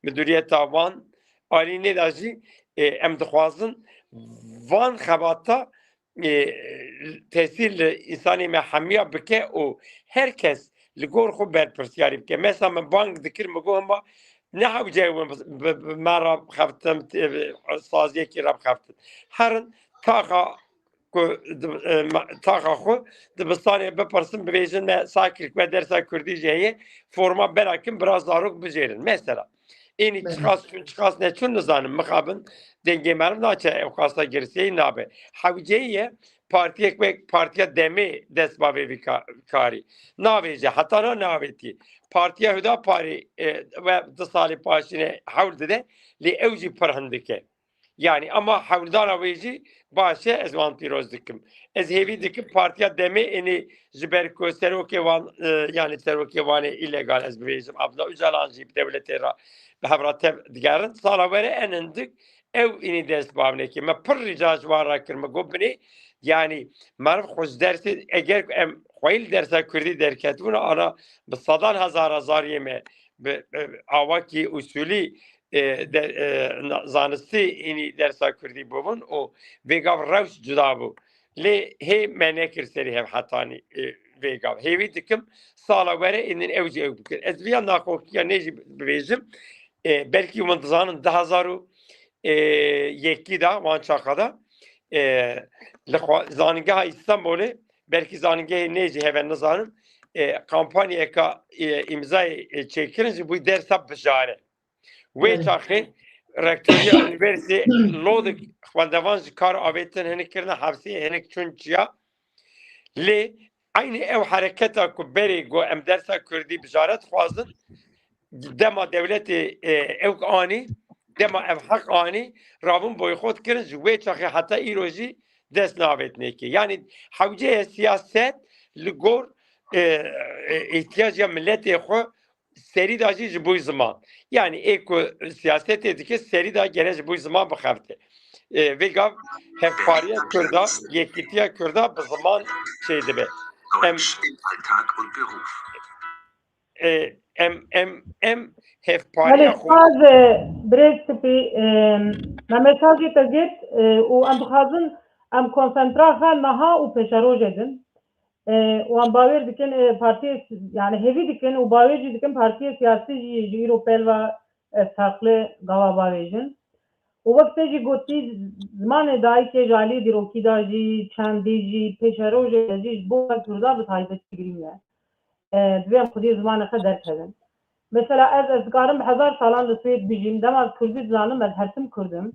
midûriyeta wan, alînê de jî, e, em dixwazin van xebata e, tesîr li însanê me hemiya bike û her kes li gor xwe berpirsiyarî bike. Mesela min bang dikir, min got, hema ne hewce win bi, bi, bi me re bixebtin, e, saziyekî re bixebtin. Herin taxa ku di, e, ma, taxa xwe dibistanê bipirsin, bibêjin me sakirk me dersa kurdî jî heye, forma bera kin bira zarok bijêrin. Mesela, ênî Belê. Çiqas çûn, çiqas neçûn nizanim, mixabin dengê meriv naçe, ew qasa girseyî nabe. Hewceyî ye, partiyek wek Partiya Demê dest bavê vî ka-, karî. Navêje, heta na navêtî. Partiya Hudaparê, e, we du salê paşîne hewl dide, lê ew jî pir hindik e. Yani ama hewldana wê jî baş e, ez wan pîroz dikim. Ez hêvî dikim Partiya Demê ênî ji ber ku serokê wan, e, yani serokê wan ê îlegal, ez bibêjim, Abdullah Ocalan jî bi dewletê re bi hev re tev digerin. Sala were en hindik ew ênî dest bavnekê. Me pir rica ji wan re kir, me got binê, yani meriv xwe ji dersê, eger ku em xweyî li dersa kurdî derketibûna, ana bi sedan hezara zariyê me bi, bi awakî usulî e, de, e, na-, zanistî ênî dersa kurdî bûbûn û vêgav rewş cuda bû. Lê hê me nekir serî hev hetanî, e, vêgav. Hêvî dikim sala were êndin ew jî ew bikin. Ez viya naxokiya nê jî bibêjim. E, belkî hûn dizanin du hezar û yekî de, wan çaxa de, e, li xwe-, zanîngeha Îstanbulê, belkî zanîngehê nê jî heve nizanim, e, kampanyayeka, e, îmzayê, e, çêkirin ji bo dersa bijare. Wê Evet. çaxê rektoriya Unîversîtê Lodik xwendevan ji kar avêtin, hinek kirine hepsê, hinek çûn çiya. Lê eynî ew hereketa ku berê got em dersa kurdî bijare dixwazin, dema dewletê, e, ew anî, dema ev heq anî, rabûn boyxot kirin, ji wê çaxê heta îro jî dest navêt nêkê. Yanî hewce ye siyaset li gor, e, e, îhtiyac ya miletê xwe serî da jî ji bo ziman. Yanî ê ku siyasetê dike serî da gere ji bo ziman bixebite. E, vêgav hevpariya Kurda, yekîtiya Kurda bi ziman çêdibe. Em, e, em, em, em hevpariya Belê, xwe spas, e, birêz Tipî, e, me mesajê te girt, e, û em dixwazin em konsentra xwe niha û pêşerojê din. E, wan bawer dikin, e, partiyê si-, yani hêvî dikin û bawer jî dikin partiyê siyasî jî ji îro pêl ve, e, ferqli gava bavêjin. Û wek te jî gotî, zimanê dayikê ji alî dîrokî de jî, çendî jî, pêşerojê de jî ji bo me Kurda bi taybetî girîng e. E, divê em xwediyê zimanê xwe derkevin. Mesela ez, ez dikarim bi hezar salan li Swêd bijîm, dema ez Kurdî dizanim, ez her tim Kurd im.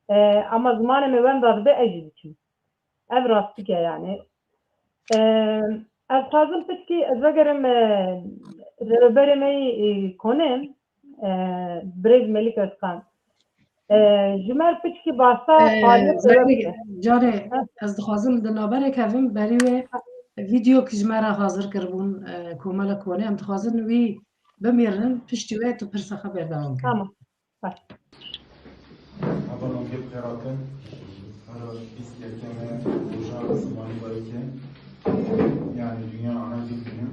E, ama zimanê me wenda dibe, ez jî diçim. Ev rastik e yani. Ee, ez xwazim piçkî, ez vegerim, e, rêveberê me yî, e, konê, e, birêz Melîk Özkan. E, ji me re piçkî basa Ee, faaliyet Zerrî, bike. Carê, Heh. Ez dixwazim di naberê kevim, berî wê vîdeo ki ji me re hazir kiribûn, e, komela konê, em dixwazin wî bimîrinin, piştî wê tu pirsa xwe berdewam kir. Tamam. Hava nokê xêratin, her bîst yekê me roja zimanî dayikê, yani dünya ana dil günü.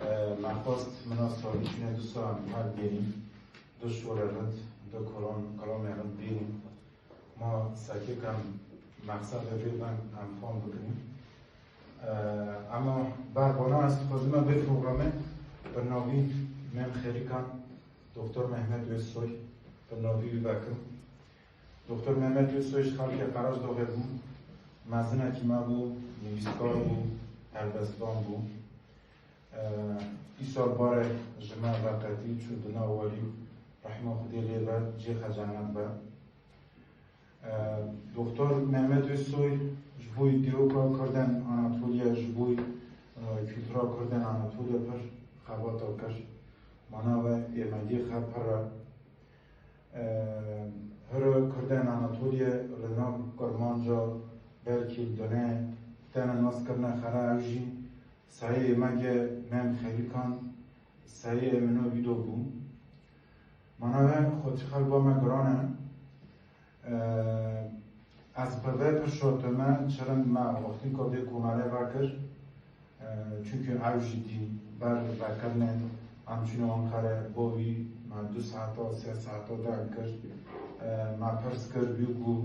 E, me xwest mina salî çûne du salan her bêrî, du şorê rind, du kolon, kolonê rind bêrî. Ma sekik em mexsedê vê ben em fam bikin. E, ema ber vana ez dixwazim vê programê bi navî Mem Xêrîkan Doktor Mehmet Özsoy, bi navî wî vekim. Doktor Mehmet Özsoy ji xelkê Qerejdoxê bû, mezinekî me bû, nivîskar bû, helbestvan bû. Ee, îsal barê ji me veqetî, çû di nav werî, rehma Xwedê lê be, cihê xwe cennet be. Ee, Doktor Mehmet Özsoy ji bo dîroka Kurdan Anatoliya, ji bo, e, kultura Kurdan Anatoliya pir xebata kir. Mana we êmegî xwe pir e. Ee, hira Kurdan Anatoliya li nav Kurmanca, belkî li Dune, tene nas kirine xwe re, ew jî sayê êmegê Mem Xêrîkan, sayê êmino wî do bû. Mana we xwe çi xelba me giran e. Ee, ez bi vê pirşa te me çirin me wextî ku vê komelê vekir, ee, çunkî ew jî dî ber vekirinê em çûne Anqere, bo wî me du saeta, sê saeta dem kir. Ee, me pirs kir, wî got,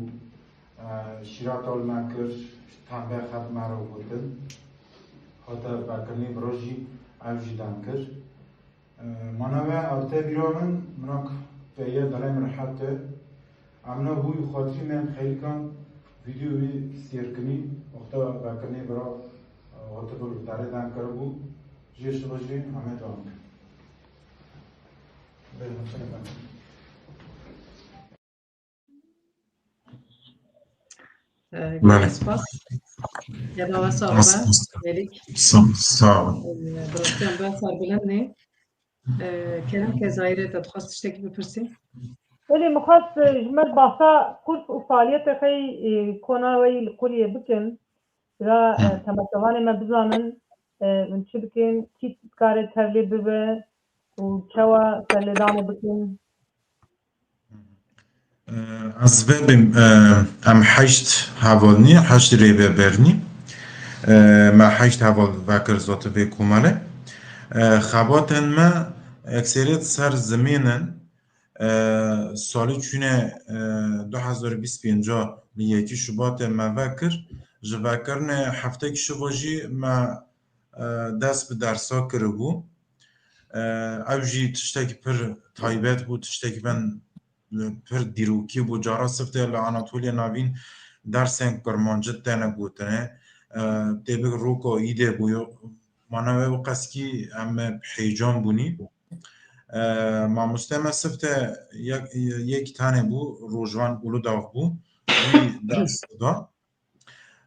Şîra tol me kir, tembe xet me re gotin. Hate vekirinê biro jî ew jî dem kir. Mana we ew tevîra min, minak peye dilê min rehet e. Em na bûyî xatirî me xeyrikan vîdeo wî sêr kinî, wexta vekirinê bira, e, hate bil derê dem kiribû, jê şiva jî em ê dewam kin. Bê, min çi nekin. Ee, Belê. Gelin spas. Gela we sax be, Melîk. Sa-, sağ ol. Ee, bi rastî em behsa bilind ne. Ee, Kerem ke Zahîrê te dixwest tiştekî bipirsî? Belê, min xwest, e, ji me bahsa kurs û faaliyetê xey, e, kona we yî li Quliyê bikin. Bira, e, Hı. temaşevanê me bizanin, e, min çi bikin, kî dikare tevlê bibe û çawa serlêdanê bikin. Ez vebêm, e, em heşt heval nî, heşt rêveber nî. E, me heşt heval vekir zotî vê komelê. E, xebatên me ekseriyet ser zimên in. E, salî çûnê, e, du hezar û bîst pênc li yekî Şubatê me vekir. Ji vekirinê heftekî şiva jî me, e, dest bi dersa kiribû. E, ew jî tiştekî pir taybet bû, tiştekî ben, e, pir dîrokî bû. Cara siftê li Anatoliya Navîn dersên Kirmancî têne gotine. E, têbik roka îdê bû. Mana wê û qeskî em bi heyecan bûnî. E, mamoste me sifte yek, yek tane bû, Rojvan Uludağ bû. Wî ders da.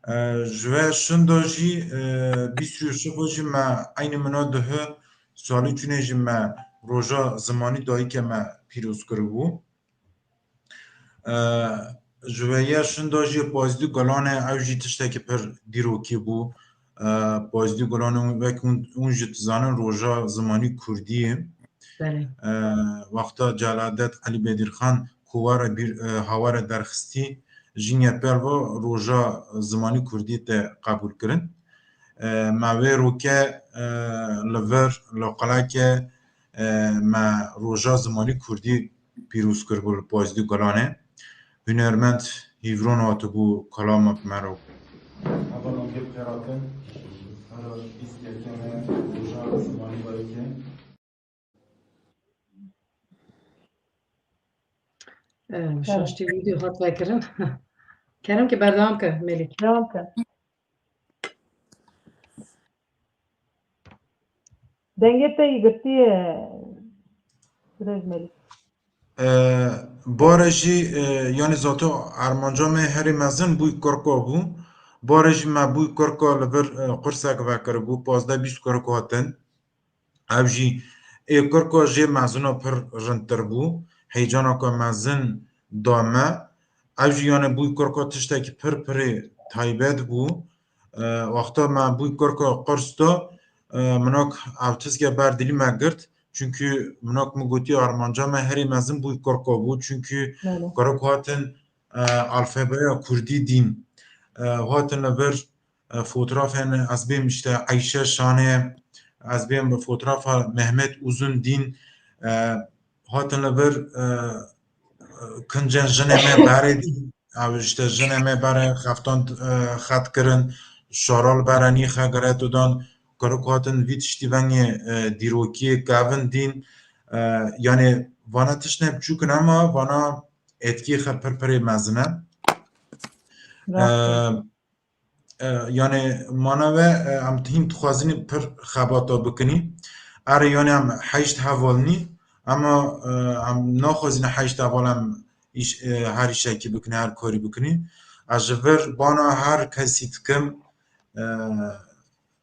E, ji we şinda jî, e, bîst û şiva jî me eynî mina duhe salî çûnê jî me roja zimanî dayike me pîroz kiribû. E, ji we ya şinda jî Pazdî Gulanê ew jî tiştekî pir dîrokî bû. E, Pazdî Gulanê wek hûn, hûn jî dizanin roja zimanî kurdî ye. Belê. E, wexta Celadet Elî Bedirxan ku were bîr, e, haware derxistî, jî yê pêl ve roja zimanî kurdî te qebûl kirin. E, me wê roke, e, li vir, li quleke, e, me roja zimanî kurdî pîroz kiribû li Pazdî Gulanê. Hunermend Hîvron hatibû kalama bi me re. Hava nongê bi xêr hatin. Her bîst yekemê roja zimanî dayikê. Ee, şaştî vîdeo hat vekirin. Kerem ki berdewam ke Melîk. Dewam ke. Dengê te yî girtiye, Birêz Melîk. E, bare jî, e, yanî zato armanca me herî mezin bûyî kurko bû. Bare jî me bûyî kurko li vir, e, qursek vekiribû, pazdeh bîst kurk hatin. Ev jî ê kurko jê mezino pir rindtir bû. Heyecanaka mezin da me. Ev jî yanî bûyî kurko tiştekî pir pirê taybet bû. E, wexta me bûyî kurko qurs da, e, minak ev tiştke ber dilî me girt. Çunkî minak min gotiye armanca me herî mezin bûyî kurko bû. Çunkî Belê. kurk hatin, e, alfabeya kurdî dîn. E, hatin li vir, e, fotrafên ez bêm işte Eyşe Şanê, ez bêm fotrafa Mehmet Uzun dîn, e, hatin li vir, e, kincên jinê me berê dîn, ew işte jinê me berê xeftan, e, xet kirin, şara li berê nî xegire tu dan, kurk hatin vî tiştî vengê, e, dîrokiyê kevin dîn, e, yanî vana tiştine biçûk in ama vana etkî xwe pir pirê mezin e. Rast e. E, e, yanî mana we, e, em hîn dixwazînî pir xebata bikinî. Erê yanî em heşt heval nî, ama, e, em naxwazîne heşt heval em îş, e, her îşekî bikinî, her karî bikinî. Ez ji vir bana her kesî dikim, e,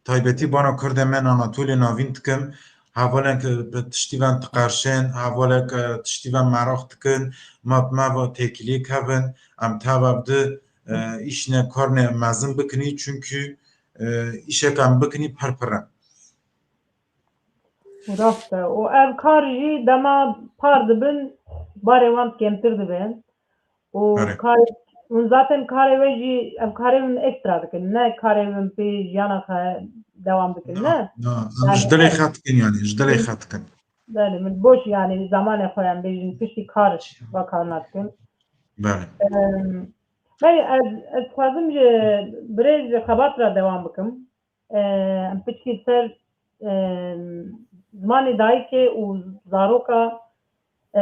taybetî bana Kurdê me Anatolya Navîn dikim. Hevalên ku bi tiştî ve diqerşên, hevalek, e, tiştî ve meraq dikin, ma bi me ve têkiliyê kevin, em teva bi di, e, îşine karine mezin bikinî, çunkî, e, îşek em bikinî pir pir e. Rast e. Û ev kar jî dema par dibin, barê wan kêmtir dibe. Û Erê. karê, hûn zaten karê we jî, ev karê hûn ekstra dikin, ne karê hûn pê jiyana xwe dewam dikin, ne? Na, na, em Yani ji dilê ev- xwe dikin, yani, ji dilê xwe dikin. Belê, min boş, yani, zamanê xwe, em bêjin, piştî kar, va kar nadikin. Belê. Em, Belê, ez, ez dixwazim ji birêz xebat re dewam bikim. E, em piçkî ser, e, zimanê dayikê û zaroka, e,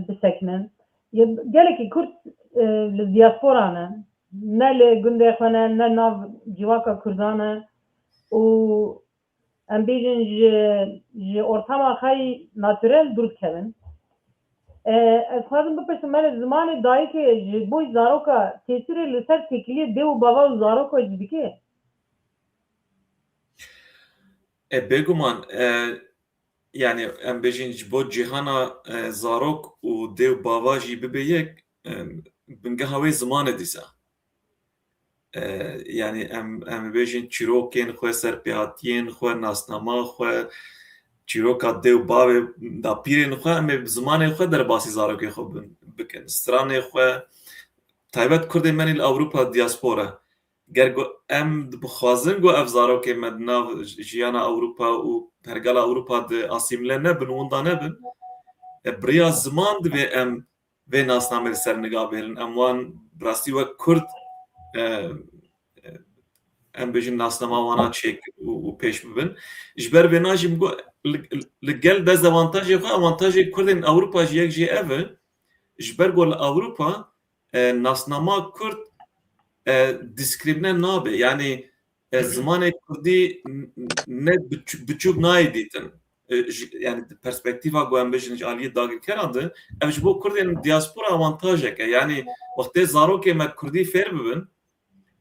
bisekinin. Ye, gelekî Kurd, e, li diaspora ne. Ne li gundê xwe ne, ne nav civaka Kurdan e. Û em bêjin ji, ji ortama xwe yî naturel dûr dikevin. E, ez xwazim bipirsim, belê zimanê dayikê ji bo zaroka tesîrê li ser têkiliyê dê û bava û zaroka jî dike? E, bêguman, e, yani em bêjin ji bo cîhana, e, zarok û dê û bava jî bibe yek, e, bingeha wê ziman e dîsa. E, yani em, em bêjin çîrokên xwe, serpêhatiyên xwe, nasnama xwe, çîroka dê û bavê dapîrên xwe, em ê bi zimanê xwe derbasî zarokê xwe bin, bikin. Stranê xwe, taybet Kurdên me li Ewropa diaspora. Ger ku em dibixwazin ku ev zarokê me di nav jiyana Ewropa û pergala Ewropa de asîmle nebin, winda nebin, e, bi riya ziman divê em vê nasnamê li ser niga bêrin. Em wan bi rastî wek Kurd, e, e, em bêjin nasnama wana çêk û, û pêş bibin. Ji ber vêna jî min got, li, li gel dezavantajê xwe, avantajê Kurdên Ewropa jî yek jê ev e. Ji ber ku li Ewropa, e, nasnama Kurd, e, diskrimine nabe. Yani, e, zimanê Kurdî n-, n-, ne biç-, biçûk nayê dîtin. E, ji, yani di perspektîfa ku em bêjin ji aliyê dagirkeran de, ev ji bo Kurdên diaspora avantajek e. Yani wextê zarokê me Kurdî fêr bibin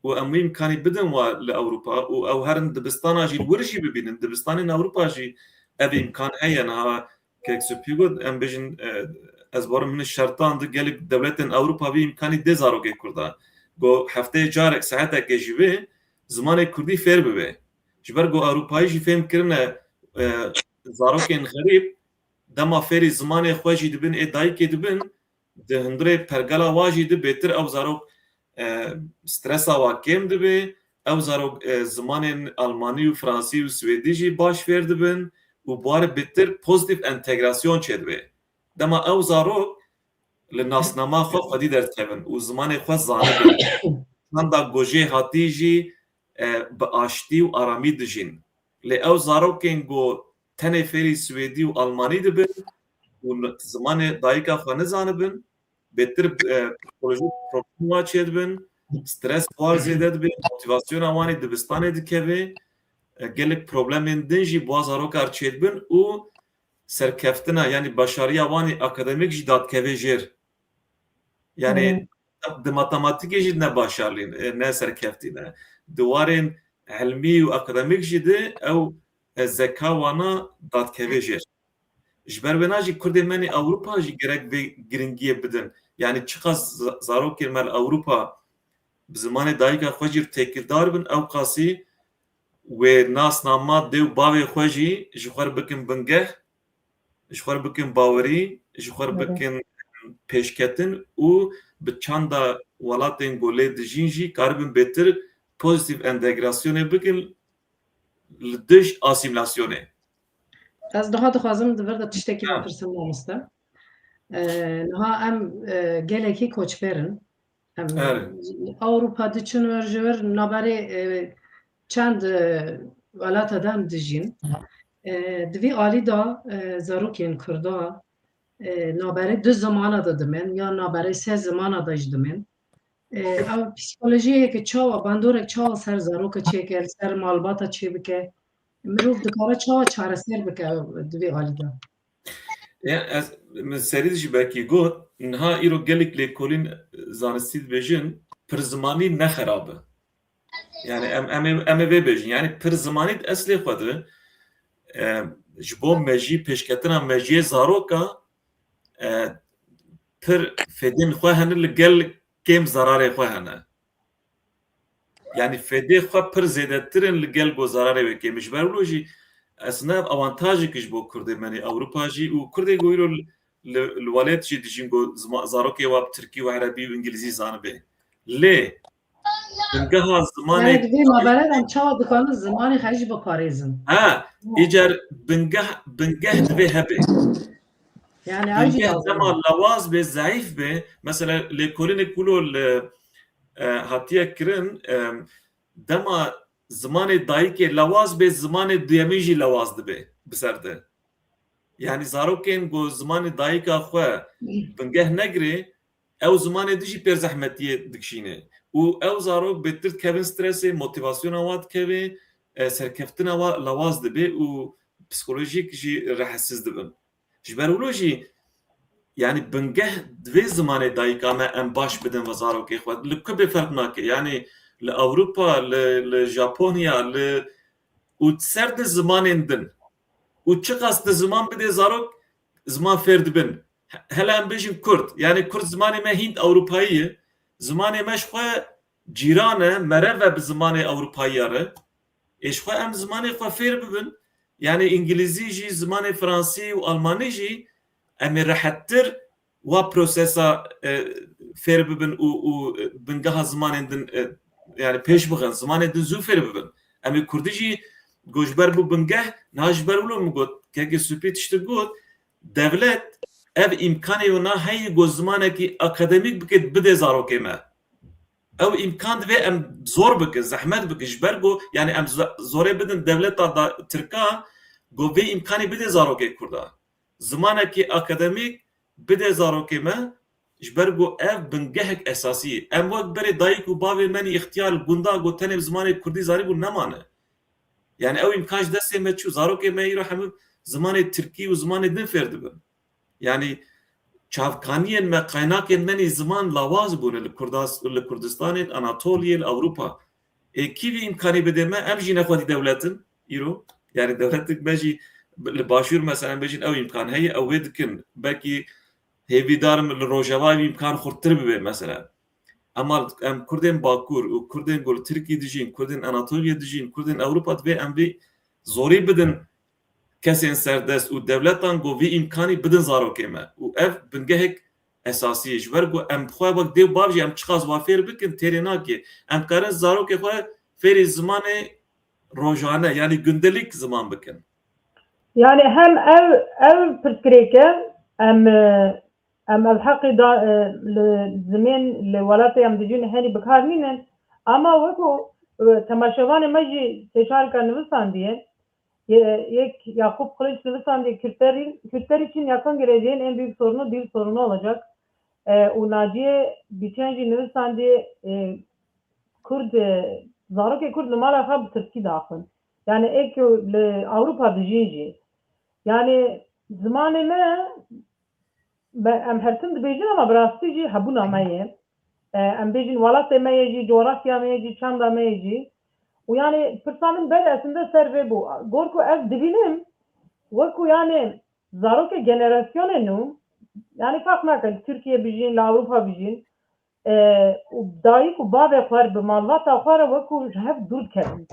û em wî îmkanî bidin wa li Ewropa û ew herin dibistana jî li wir jî bibînin. Dibistanên Ewropa jî ev îmkan heye. Niha Kek Supî got, em bêjin, e, ez barim min şertan di gelek dewletên Ewropa vî îmkanî dê zarokê Kurda. Go hefteyê carek, saetekê jî bê, zimanê Kurdî fêr bibe. Ji ber ku Ewropayî jî fêm kirine, e, zarokên xerîb dema fêrî zimanê xwe jî dibin, ê dayikê dibin, di hundirê pergala wa jî di bêtir ew zarok, e, stresa wa kêm dibe, ew zarok, e, zimanên almanî û fransî û swêdî jî baş fêr dibin û bi wan re bêtir pozîtîf entegrasyon çêdibe. Dema ew zarok li nasnama xwe xwedî derdikevin û zimanê xwe zanibin, çanda ku jê hatî jî, e, bi aştî û aramî dijîn. Lê ew zarokên ku tenê fêrî swêdî û almanî dibin û n-, zimanê dayika xwe nizanibin, bêtir, e, psîkolojîk problem wa çêdibin, stres war zêde dibe, motivasyona wan ê dibistanê dikeve, e, gelek problemên din jî bi wa zaroka re çêdibin û serkeftina, yanî başariya wan ê akademîk jî dadikeve jêr. Yanî Hmm. di matematîkê jî ne başarî ne, e, ne serkeftî ne. Di warên ilmî û akademîk jî de ew, e, zeka wana dadikeve jêr. Ji ber wêna jî Kurdên me nê Ewropa jî gerek vê giringiyê bidin. Yanî çiqas za-, zarokên me li Ewropa bi zimanê dayika xwe jî têkildar bin, ew qasî wê nasnama dê û bavê xwe jî ji xwe re bikin bingeh, ji xwe re bikin bawerî, ji xwe re Evet. bikin pêşketin û bi çanda welatên ku lê dijîn jî karibin bêtir pozîtîf entegrasyonê bikin li dij asîmlasyonê. Ez daha dixwazim di vir de tiştekî Ha. bipirsim, mamoste. Ee, niha em, e, gelekî koçber in. Em, Evet. Ewropa diçin wir ji wir naberê, e, çend, e, welata de em dijîn. E, di vî alî de, e, zarokên Kurda, e, naberê du zimana de dimin ya naberê sê zimana de jî dimin. E, ew psîkolojiyeke çawa, bandorek çawa ser zaroka çêke, li ser malbata çêbike, mirov dikare çawa çareser bike di vî alî de? Ya, ez, min serî jî belkî got, niha îro gelek lêkolîn zanistî dibêjin, pirzimanî ne xerab e. Yani em, em, ê, em ê vê bêjin. Yani pirzimanî di eslê xwe de, e, ji bo mejî, pêşketina mejiyê zaroka, e, pir fêdên xwe hene, li gel kêm zararê xwe hene. Yani fêdê xwe pir zêdetir in li gel ku zararê wê kêm. Ji ber wilo jî aslında ev avantajek ji bo Kurdê me nê Ewropa jî û Kurdê ku îro li, li, li welêt jî dijîn ku zima-, zarokê wa bi Tirkî û Erebî û Îngilîzî zanibe. Lê bingeha zimanê Yani di vê navberê de em çawa dikarin zimanê xwe jî biparêzin? Ha, Ha. îcar bingeh, bingeh divê hebe. Yani ew jî Bingeh lazim dema e. lawaz be, zayıf be, mesela lêkolînek wilo li e, hatiye kirin, e, dema zimanê dayikê lewaz bê, zimanê duyemîn jî lewaz dibe bi ser de. Yanî zarokên ku zimanê dayika xwe bingeh negirê, ew zimanê din jî pêr zehmetiyê dikişîne. Û ew zarok bêtir dikevin stresê, motivasyona wa dikeve, e, serkeftina wa lawaz dibe û psikolojîk jî rehetsiz dibin. Ji ber wilo jî, yanî bingeh divê zimanê dayika me em baş bidin ve zarokê xwe. Li ku bê ferq nake. Yanî li Ewropa, li, li Japonya, li û ser di zimanên din. Û çiqas di ziman bidê zarok, ziman fêr dibin. He-, hele em bêjin Kurd. Yanî Kurd zimanê me Hînd Ewropayî ye. Zimanê me ji xwe cîran e, merev e bi zimanê Ewropayiya re. Ê ji xwe em zimanê xwe fêr bibin. Yanî Îngilîzî jî, zimanê Fransî û Almanî jî em ê rehettir wa prosesa, e, fêr bibin û, û, e, bingeha zimanên din, e, yani pêş bixin, zimanên din zû fêr bibin. Em ê Kurdî jî got ji ber bû bingeh, niha ji ber wilo min got, kekê Supî tiştik got, devlet ev îmkanê wina heye got zimanekî akademîk bike, bide zarokê me. Ew îmkan divê em zor bikin, zehmet bikin, ji ber ku, yani em zo-, zorê bidin devleta da, Tirka, ku vê îmkanê bide zarokê Kurda. Zimanekî akademîk bide zarokê me, ji ber ku ev bingehek esasî ye. Em wek berê dayik û bavê me nî îxtiyar li gunda ku tenê bi zimanê Kurdî zanîbû nemane. Yani ew îmkan ji destê me çû. Zarokê me îro hemû zimanê Tirkî û zimanê din fêr dibin. Yani çavkaniyên me, qaynakên me nî ziman lawaz bûne li Kurdas-, li Kurdistanê, li Anatoliyê, li Ewropa. Ê kî vî îmkanî bide me? Em jî ne xwedî dewlet in îro. Yani dewletik me jî li Başûr mesela bêjin ew îmkan heye, ew wê dikin. Belkî hêvîdar im li Rojava ev îmkan xurttir bibe mesela. Ema em Kurdên Bakur û Kurdên ku li Tirkî dijîn, Kurdên Anatoliyê dijîn, Kurdên Ewropa, divê em vê zorî bidin kesên serdest û dewletan ku vî îmkanî bidin zarokê me. Û ev bingehek esasî ye. Ji ber ku em bi xwe wek dê û bav jî em çiqas wa fêr bikin, têrê nake. Em karin zarokê xwe fêrî zimanê rojane, yani gündelik ziman bikin. Yani hem ev, ev pirsgirêk e, em, e, em ev heqê da, e, li zimên, li welatê em dijîn henî bi kar nînin. Ama weko, e, temaşevanê me jî têşarika nivisandiye, ye-, yek Yakup Kılıç nivisandiye, Kürtler, Kürtler için yakın geleceğin en büyük sorunu dil sorunu olacak. E, û Naciye Biçen jî nivisandiye, e, Kurd, e, zarokê Kurd li mala xwe bi tirkî daxin. Yani ê ku li Ewropa dijîn jî. Yani zimanê me, me, em her tim dibêjin ama bi rastî jî hebûna me ye. E, em bêjin welatê me ye jî, coğrafya me ye jî, çanda me ye jî. Û yani pirsa min ber esinde ser vê bû. Gor ku ez dibînim, wekû yani zarokê generasyonê nû, yani ferq nake li Tirkiye bijîn, li Ewropa bijîn, e, û dayik û bavê xwe re bi malbata xwe re wekû ji hev dûr dikevin.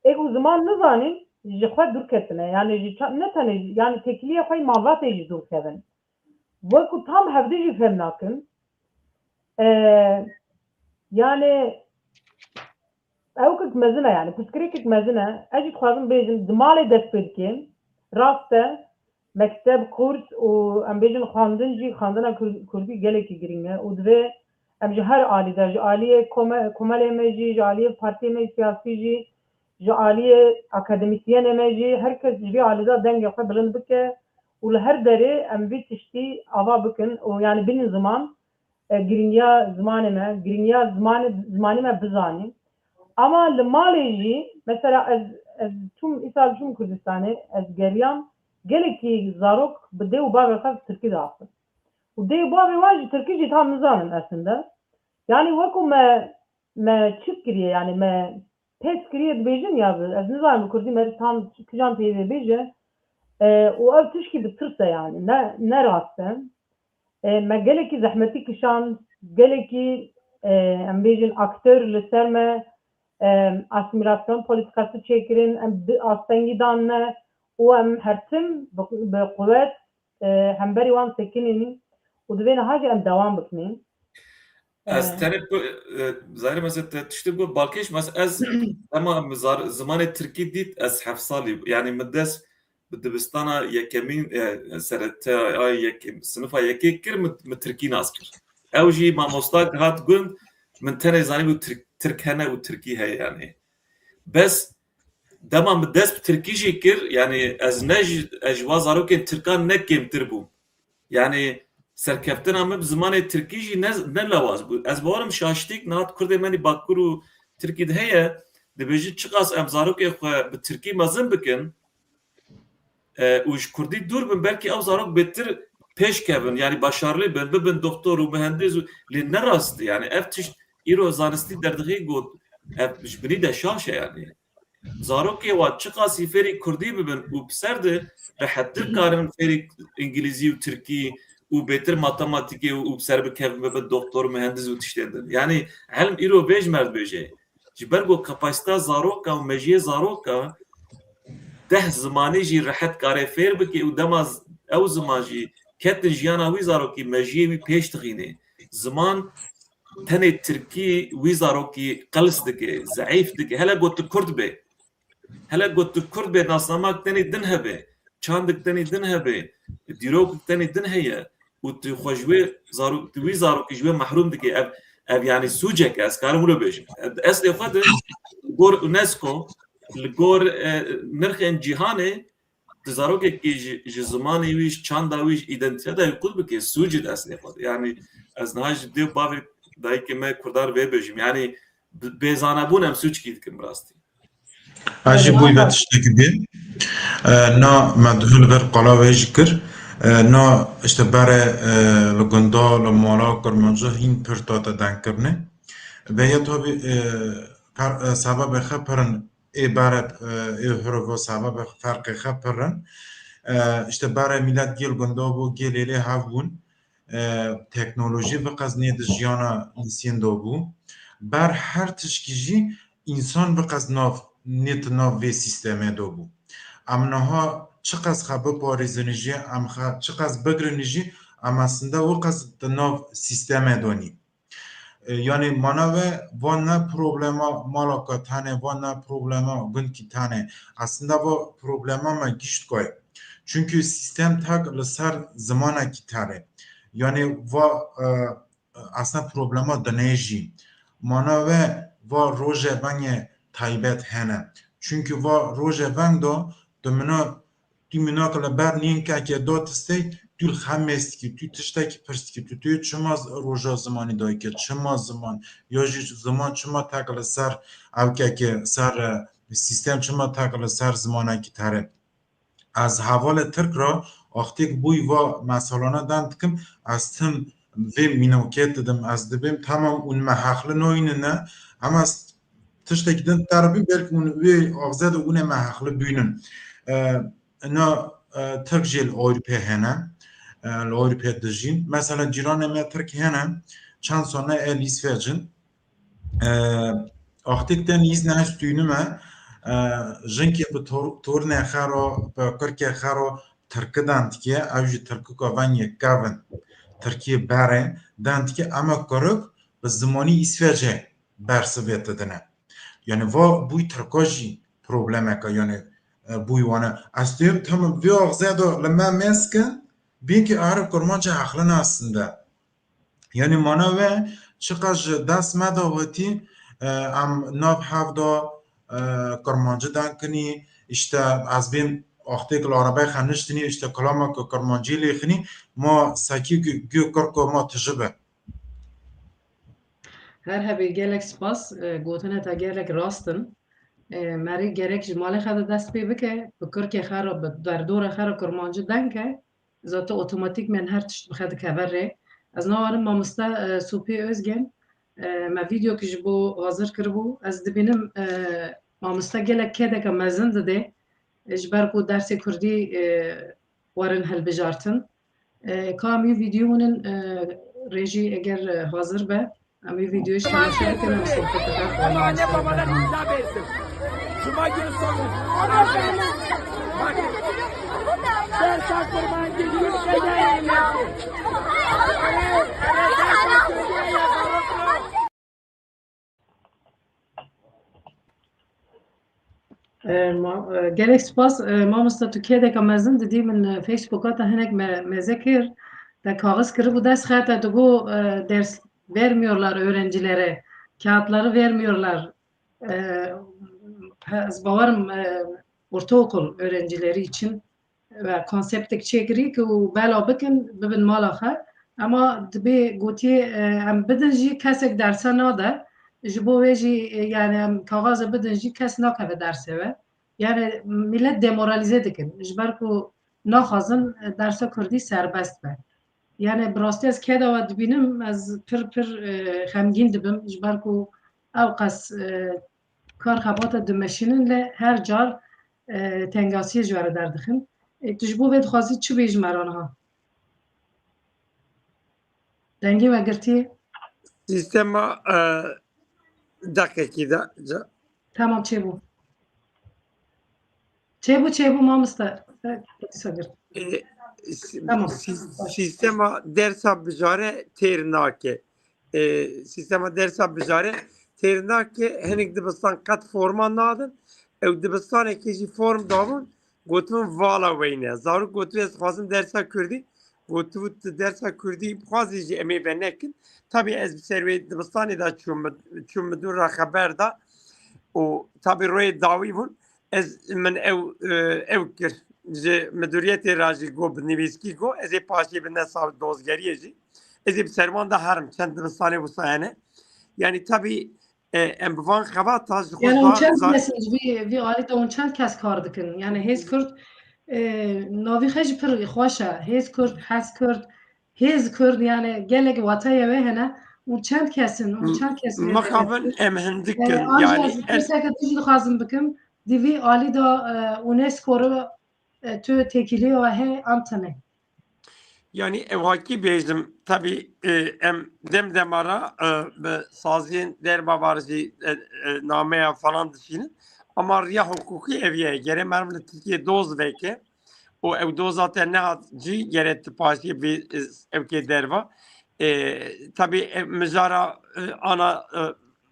Ê ku ziman nizanîn, ji xwe dûr ketine. Yani ji ça-, ne tenê, yani têkiliyê xwe yê malbatê jî dûr dikevin. Wekû tam hevdî jî fêm nakin. E, yani ewkek mezin e, yani pirsgirêkek mezin e. Ez jî dixwazim bêjim, di malê dest pê dike. Rast e, mekteb, kurs û em bêjin xwendin jî, xwendina kur-, kurdî gelekî girîng e û divê em ji her alî de, ji aliyê kome-, komelê me jî, ji aliyê partiyê me siyasî jî, ji aliyê akademîsyenê me jî, her kes ji vî alî de dengê xwe bilind bike û li her derê em vî tiştî ava bikin û yani bînin ziman, e, girîngiya zimanê me, girîngiya zimanê, zimanê me bizanî. Ama li malê jî, mesela ez, ez çûm, îsal çûm Kurdistanê, ez geriyam, gelekî zarok bi dê û bavê xwe bi tirkî diaxivin. Û dê û bavê wan jî tirkî jî tam nizanin esinde. Yani wekû me, me çi kiriye, yani me pes kiriye dibêjin ya bi, ez nizanim bi kurdî me tam kijan peyvê bêje. E, û ev tişkî bi tirs e yani, ne, ne rast e. E, me gelekî zehmetî kişand, gelekî, e, em bêjin aktor li ser me, e, asîmîlasyon polîtîkası çêkirin, em bi astengî dan me û em her tim bi, bi quwet, e, hemberî wan sekinîn û divê niha jî em dewam bikin. Ez, e, tenê ku, e, Zahîr, mesela te tiştê got balkêş, mes-, ez dema min zar-, zimanê tirkî dît, ez heft salî bû. Yani min dest bi dibistana yekemîn, e, serete a yekem, sinifa yekê kir, min, min tirkî nas kir. Ew jî mamosta hat gund, Min tenê zanîbû Tirk, Tirk hene û Tirkî heye yani. Bes dema min dest bi Tirkî jî kir, yani ez ne ji, ez ji wa zarokên Tirkan ne kêmtir bûm. Yani serkeftina min bi zimanê Tirkî jî ne, ne lawaz bû. Ez bawerim şaştîk niha di Kurdê me nî Bakur û Tirkî de heye, dibêjin çiqas em zarokê xwe bi Tirkî mezin bikin, e, û ji Kurdî dûr bin, belkî ew zarok bêtir pêş kevin, yani başarlî bin, bibin doktor û muhendis û, lê ne rast e, yani ev tişt îro zanistî derdixî got, ev ji binî de şaş e yani. Zarokê wa çiqasî fêrî Kurdî bibin û bi ser de rehettir karin fêrî Îngilîzî û Tirkî û bêtir matematîkê û, û bi ser bikevin bibin doktor, muhendis û tiştên din. Yani elm îro vê ji me dibêje. Ji ber ku kapasîta zaroka û mejiyê zaroka deh zimanî jî rehet kare fêr bike û dema z-, ew ziman jî ketin jiyana wî zarokî, mejiyê wî pêş dixîne. Ziman tenê Tirkî wî zarokî qels dike, zeîf dike. Hele got tu Kurd be. Hele got tu Kurd be, nasnamak tenê din hebe, çandik tenê din hebe, dîrokik tenê din heye û tu xwe ji wê zarok, tu wî zarokî ji wê mehrûm dikî. Ev, ev yani sûcek e, ez karim wilo bêjim. Eslê xwe de li gor UNESCO, li gor, e, nirxên cîhanê, tu zarokekî ji, ji zimanê wî, ji çanda wî, ji îdentîteta wî qut bike, sûcî di eslê xwe de. Yani ez niha ji dê û bavê dayikê me Kurdan vê bêjim. Yani bi-, bêzanebûn em sûckî dikin bi rastî. Ez jî bûy ve tiştekî bê. E, na me duhil ver qala wê jî kir. E, na işte bere, e, li gunda, li mala Kurmanca hîn pir tate dengkirine. Ve ya tabi, e, per-, e, sebebê xwe pirin ê bere, e, ê hurvo sebebê xwe ferqê xwe pirin. E, işte bere milet gel gunda bû, gel êlê hev bûn. E, teknolojî biqez nê di jiyana însên de bû. Ber her tişkî jî însan biqez nav, nê di nav vê sîstemê de bû. Em niha çiqas xwe biparêzin jî, em xwe çiqas bigrin jî, em aslında wiqas di nav sîstemê de nî. E, yani mana ve van ne problema malaka tane, van ne problema gundkî tane. Aslında va problema me gişt koy. Çünkü sistem tak li ser zimanekî tare. Yani va, e, aslında problema dinê jî. Mana ve va rojevengê taybet hene. Çünkü va rojeveng de dimina tu mînak li ber nînkekê datistê, tu li xemêz dikî, tu tiştekî pirs dikî, tu, tu çima z-, roja zimanî dayike, çima ziman, ya jî ziman çima tek li ser ewkekê, ser, e, sîstem çima tek li ser zimanekî tere. Ez hevalê Tirk ra axtêk bûy va meselana dan dikim, ez tim vê mînokê didim, ez dibêm tamam ûn me heqli noyînine, em ez tiştekî din terbî, belkî ûn wê axze de ûnê me heqli bînin. E, na, e, Tirk jê li Ewropê hene, e, li Ewropê dijîn. Mesela cîranê me Tirk hene, çend sone e li Îsveç in. E, axtêk te nîz nehestûnime, e, jinkê bi tor-, tornê xero, bi kurkê xero Tirki dan dike, ew jî Tirkika vengê kevin, Tirkiyê berê dan dike, ema kurik bi zimanî Îsveçê bersivê didine. Yani va bûy Tirka jî problemeke, yani, e, bûy wane. Ez diyim tamam vê axze de li me mêz kin, bînkî erib Kurmanca heqlin aslında. Yani mana ve çiqas ji dest me de wetî, e, em nav hev de, e, Kurmancî dan kinî, işte ez bêm axtêk li arabey xeniştinî, işte kilameke Kurmancî lê xinî, ma sekî gü-, gü kurko ma tiji be. Her hebî gelek spas, e, gotine te gelek rast in. E, merî gerek ji malê xe de dest pê bike, bi kurkê xe re, bi derdora xe re Kurmancî deng ke, zaten otomatîkmen her tişt bi xe dikeve rê. Ez nawarim mamoste, e, Supê Özgen, e, me vîdeokî ji bo hazir kiribû. Ez dibînim, e, mamoste gelek kêdeke mezin didê, e, ji ber ku dersê kurdî, e, werin hilbijartin. E, ka em wî vîdeo hûnin, e, rêjî eger, e, hazir be, em wî vîdeoyê ji temaşe bikin, em sohbet bikin. Şuma gelin sorun. Bak. Sen sakın mantığı yürütmeden. E, ma-, e, gelek spas. E, mamosta, tu kêdeka mezin didî min, e, Facebooka te hinek me-, meze kir. Te kaxiz kiribû dest xe, te digot, e, ders vermiyorlar öğrencilere. kağıtları vermiyorlar. E, ez bawerim e, ortaokul öğrencileri için ve konseptek çêkirî ku bela bikin, bibin mala xwe. Ema dibê gotiye e, em bidin jî kesek derse nade. Ji bo wê jî e, yani em kaxaze bidin jî kes nakeve dersê ve. Yani millet demoralize dikin. Ji ber ku naxwazin e, dersa kurdî serbest be. Yani bi rastî ez keda we dibînim, ez pir pir e, xemgîn dibim. Ji ber ku ew qas e, kar xebata dimeşînin le her car e, tengasiyê ji we re derdixin. E, tu ji bo vê dixwazî çi bêjî me re niha? Dengê we girtiye? Sîstema e, deqekî de. Ca- Tamam, çêbû. Çêbû, çêbû mamoste. E, dîsa girt. E, si- Tamam. si- Sîstema dersa bijare têr nake. E, sîstema dersa bijare têr nake. Hinek dibistan qet forma nadin. Ew dibistanekê jî form dabûn. Gotin vala weyne. Zarok gotin ez dixwazim dersa kurdî. Gotin tu dersa kurdî bixwazî jî em ê venekin. Tabii ez bi ser wê dibistanê de çûm, çûm midûr re xeber da. Û tabii royê dawî bûn. Ez min ew e, ew kir. Ji midûriyetê re jî got, bi nivîskî got, ez ê paşê bi nesa dozgeriyê jî. Ez ê bi serwan de herim. Çend dibistanê wisa hene. Yani tabii e, em bi van xebata ji xwe Yani hûn zar- çend zar- kes ji vî, vî alî de hûn çend kes kar dikin? Yani Hêz Kurd e, navî xwe jî pir xweş e. Hêz Kurd, Hez Kurd, Hêz Kurd, yani gelek wateyê wê hene. Hûn çend kes in? Hûn çend kes wê Mixabin dikin? em hindik E, in. Ancak Yani ez pirseke tu jî dixwazim bikim. Di vî alî de e, UNESCO re e, tu têkilî we heye an tune? Yani ew hakî bêjim, tabii e, em dem dema re e, bi saziyên derma var jî e, e, nameya falan dişînin. Ama riya hukukî ev ye. Gere meriv li Tirkiye doz veke. Û ew doza te nehat cî gere tu paşiyê bi e, ew kê derva. E, tabii e, mijara e, ana e,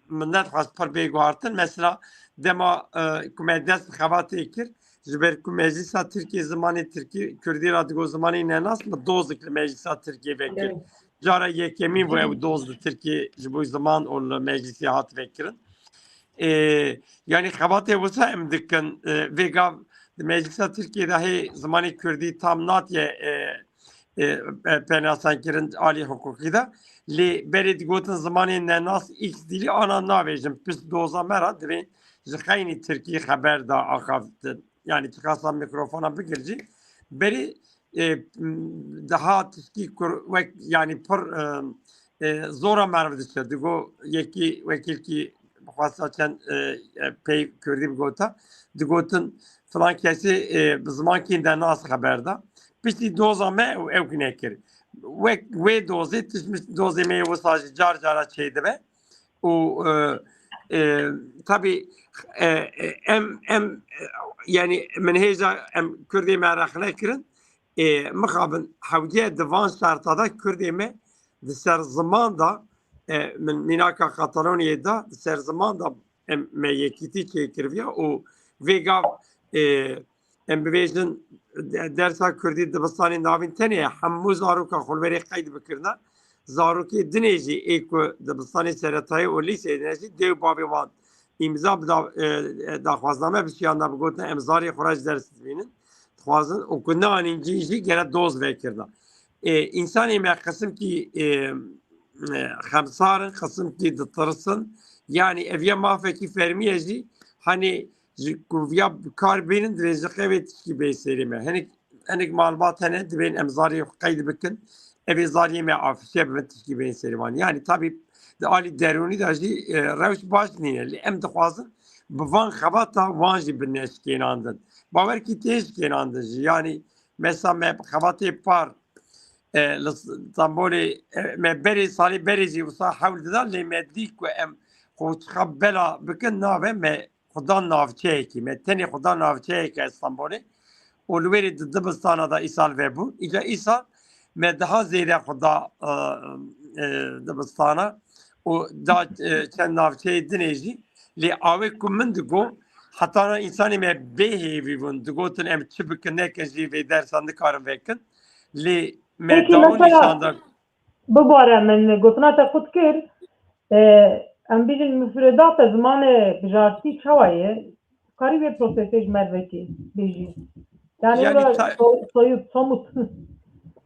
min nedixwest pir bê guhartin. Mesela dema e, ku me dest bi xebatê kir, ji ber ku Meclisa Tirkiyê zimanê Tirkî, Kurdî ra digot zimanê nenas, min dozik li Meclisa Tirkiyê vekir. Evet. Cara yekemîn bû ew doz li Tirkiyê ji bo ziman û li meclisê hat vekirin. E, yani xebatê wisa em dikin, e, vê gav di Meclisa Tirkiyê de hê zimanê Kurdî tam natiye e, e, e, penasan kirin alî hukukî de. Lê berê digotin zimanê nenas X dîlî ana navêjin. Pişt doza me re divê ji xeynî Tirkî xeber da axaftin. Yani çiqasa mikrofona bigir jî. Berê e, m, daha tişkî kur wek yani pir e, e, zora meriv diçe. Digo yekî wekîlkî xwesta çend e, e, pey Kurdî bigota. Digotin filan kesê e, bi zimankî nenas xeber da. Piştî doza me û ew nekir. Wek wê dozê tişt dozê me yê wisa jî car cara çêdibe. Û e, e, tabii e, e, em em e, yani min hêja em Kurdê me rexne kirin. E, mixabin hewce di van şerta de Kurdê me di ser ziman de e, min mînaka Katalonyayê de di ser ziman de em me yekîtî çêkiriviya û vê gav e, em bibêjin de- dersa Kurdî dibistanê navîn tenê hemû zaroka xwe li werê qeyd bikirine. Zarokê dinê jî ê ku dibistanê seretayê û lîseyê dinê jî dê û bavê wan îmza bi da- e, e, daxwazname bişiyana bigotin em zarê xwe re ji ders dibînin. Dixwazin û ku neanîn cî jî gere doz vekirina. E, însanê me qisimkî e, e, xemsar in, qisimkî ditirsin. Yani ev ya mafekî fermî ye jî, hani ji ku viya bi kar bînin divê ji qevê tişkî bê serê me. Hinek hinek malbat hene, divên em zarê xwe qeyd bikin. Ev ê zariyê me afişe bibin, tişkî bên serê wan. Yani tabii di alî derûnî de jî e, rewş baş nîne. Lê em dixwazin bi van xebata wan jî bin neşkênandin. Bawer kî tê şkênandin jî. Yani mesela me xebatê par e, li Stenbolê e, me berê salê berê jî wisa hewl dida, lê me dî ku em xwe çiqa bela bikin nave me xwe dan navçeyekî, me tenê xwe dan navçeyeke Stenbolê û li wêrê di dibistana de îsal vebûn. Îca îsal me daha zêde xwe da e, e, dibistana û da e, çend navçeyê dinê jî. Lê awê ku min digo, hetana însanê me bê hêvî bûn, digotin em çi bikin nekin jî vê dersa nikarin vekin. Lê me Peki, dawo mesela, nîşan da. Bibare min gotina te qut kir. E, Em bêjin mifredata zimanê bijartî çawa ye? Karî vê prosesê ji me re vekî bêjî. Yani, yani ora ta- soy- soyut, somut.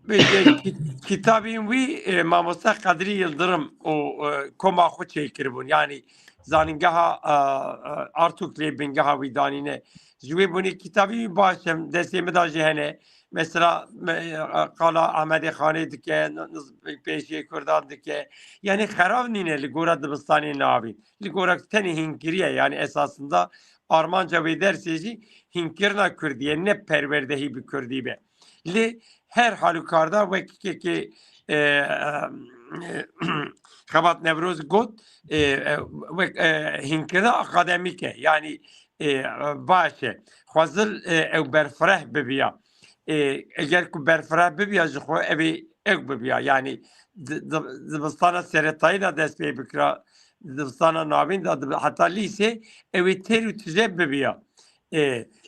Bi, e, ki- kitabên wî, e, mamoste Qedrî Yildirim û, e, koma xwe çêkiribûn. Yani zanîngeha, e, e, Artuk lê bingeha wî danîne. Ji wê bûnê kitabî wî baş em destê min de jî hene. Mesela me- e, qala Amedê Xanê dike, n- niz- pêşiyê Kurdan dike. Yani xerab nîne li gora dibistanê navîn. Li gora tenê hînkiriye, yani esasında armanca wê dersê jî hînkirina Kurdî ye, ne perwerdehî bi Kurdî be. Lê her halûkarda wek kekê, e, e, Xebat Newroz got, e, e, wek, e, hînkirina akademîk e, yani, e, baş e. Xwezil, e, ew berfireh bibiya. E, eger ku berfireh bibiya ji xwe, ew ê ew bibiya. Yani di- di- dibistana seretayî de dest pê bikira, dibistana navîn de dibi- heta lîsê ew ê têr û tije bibiya. E,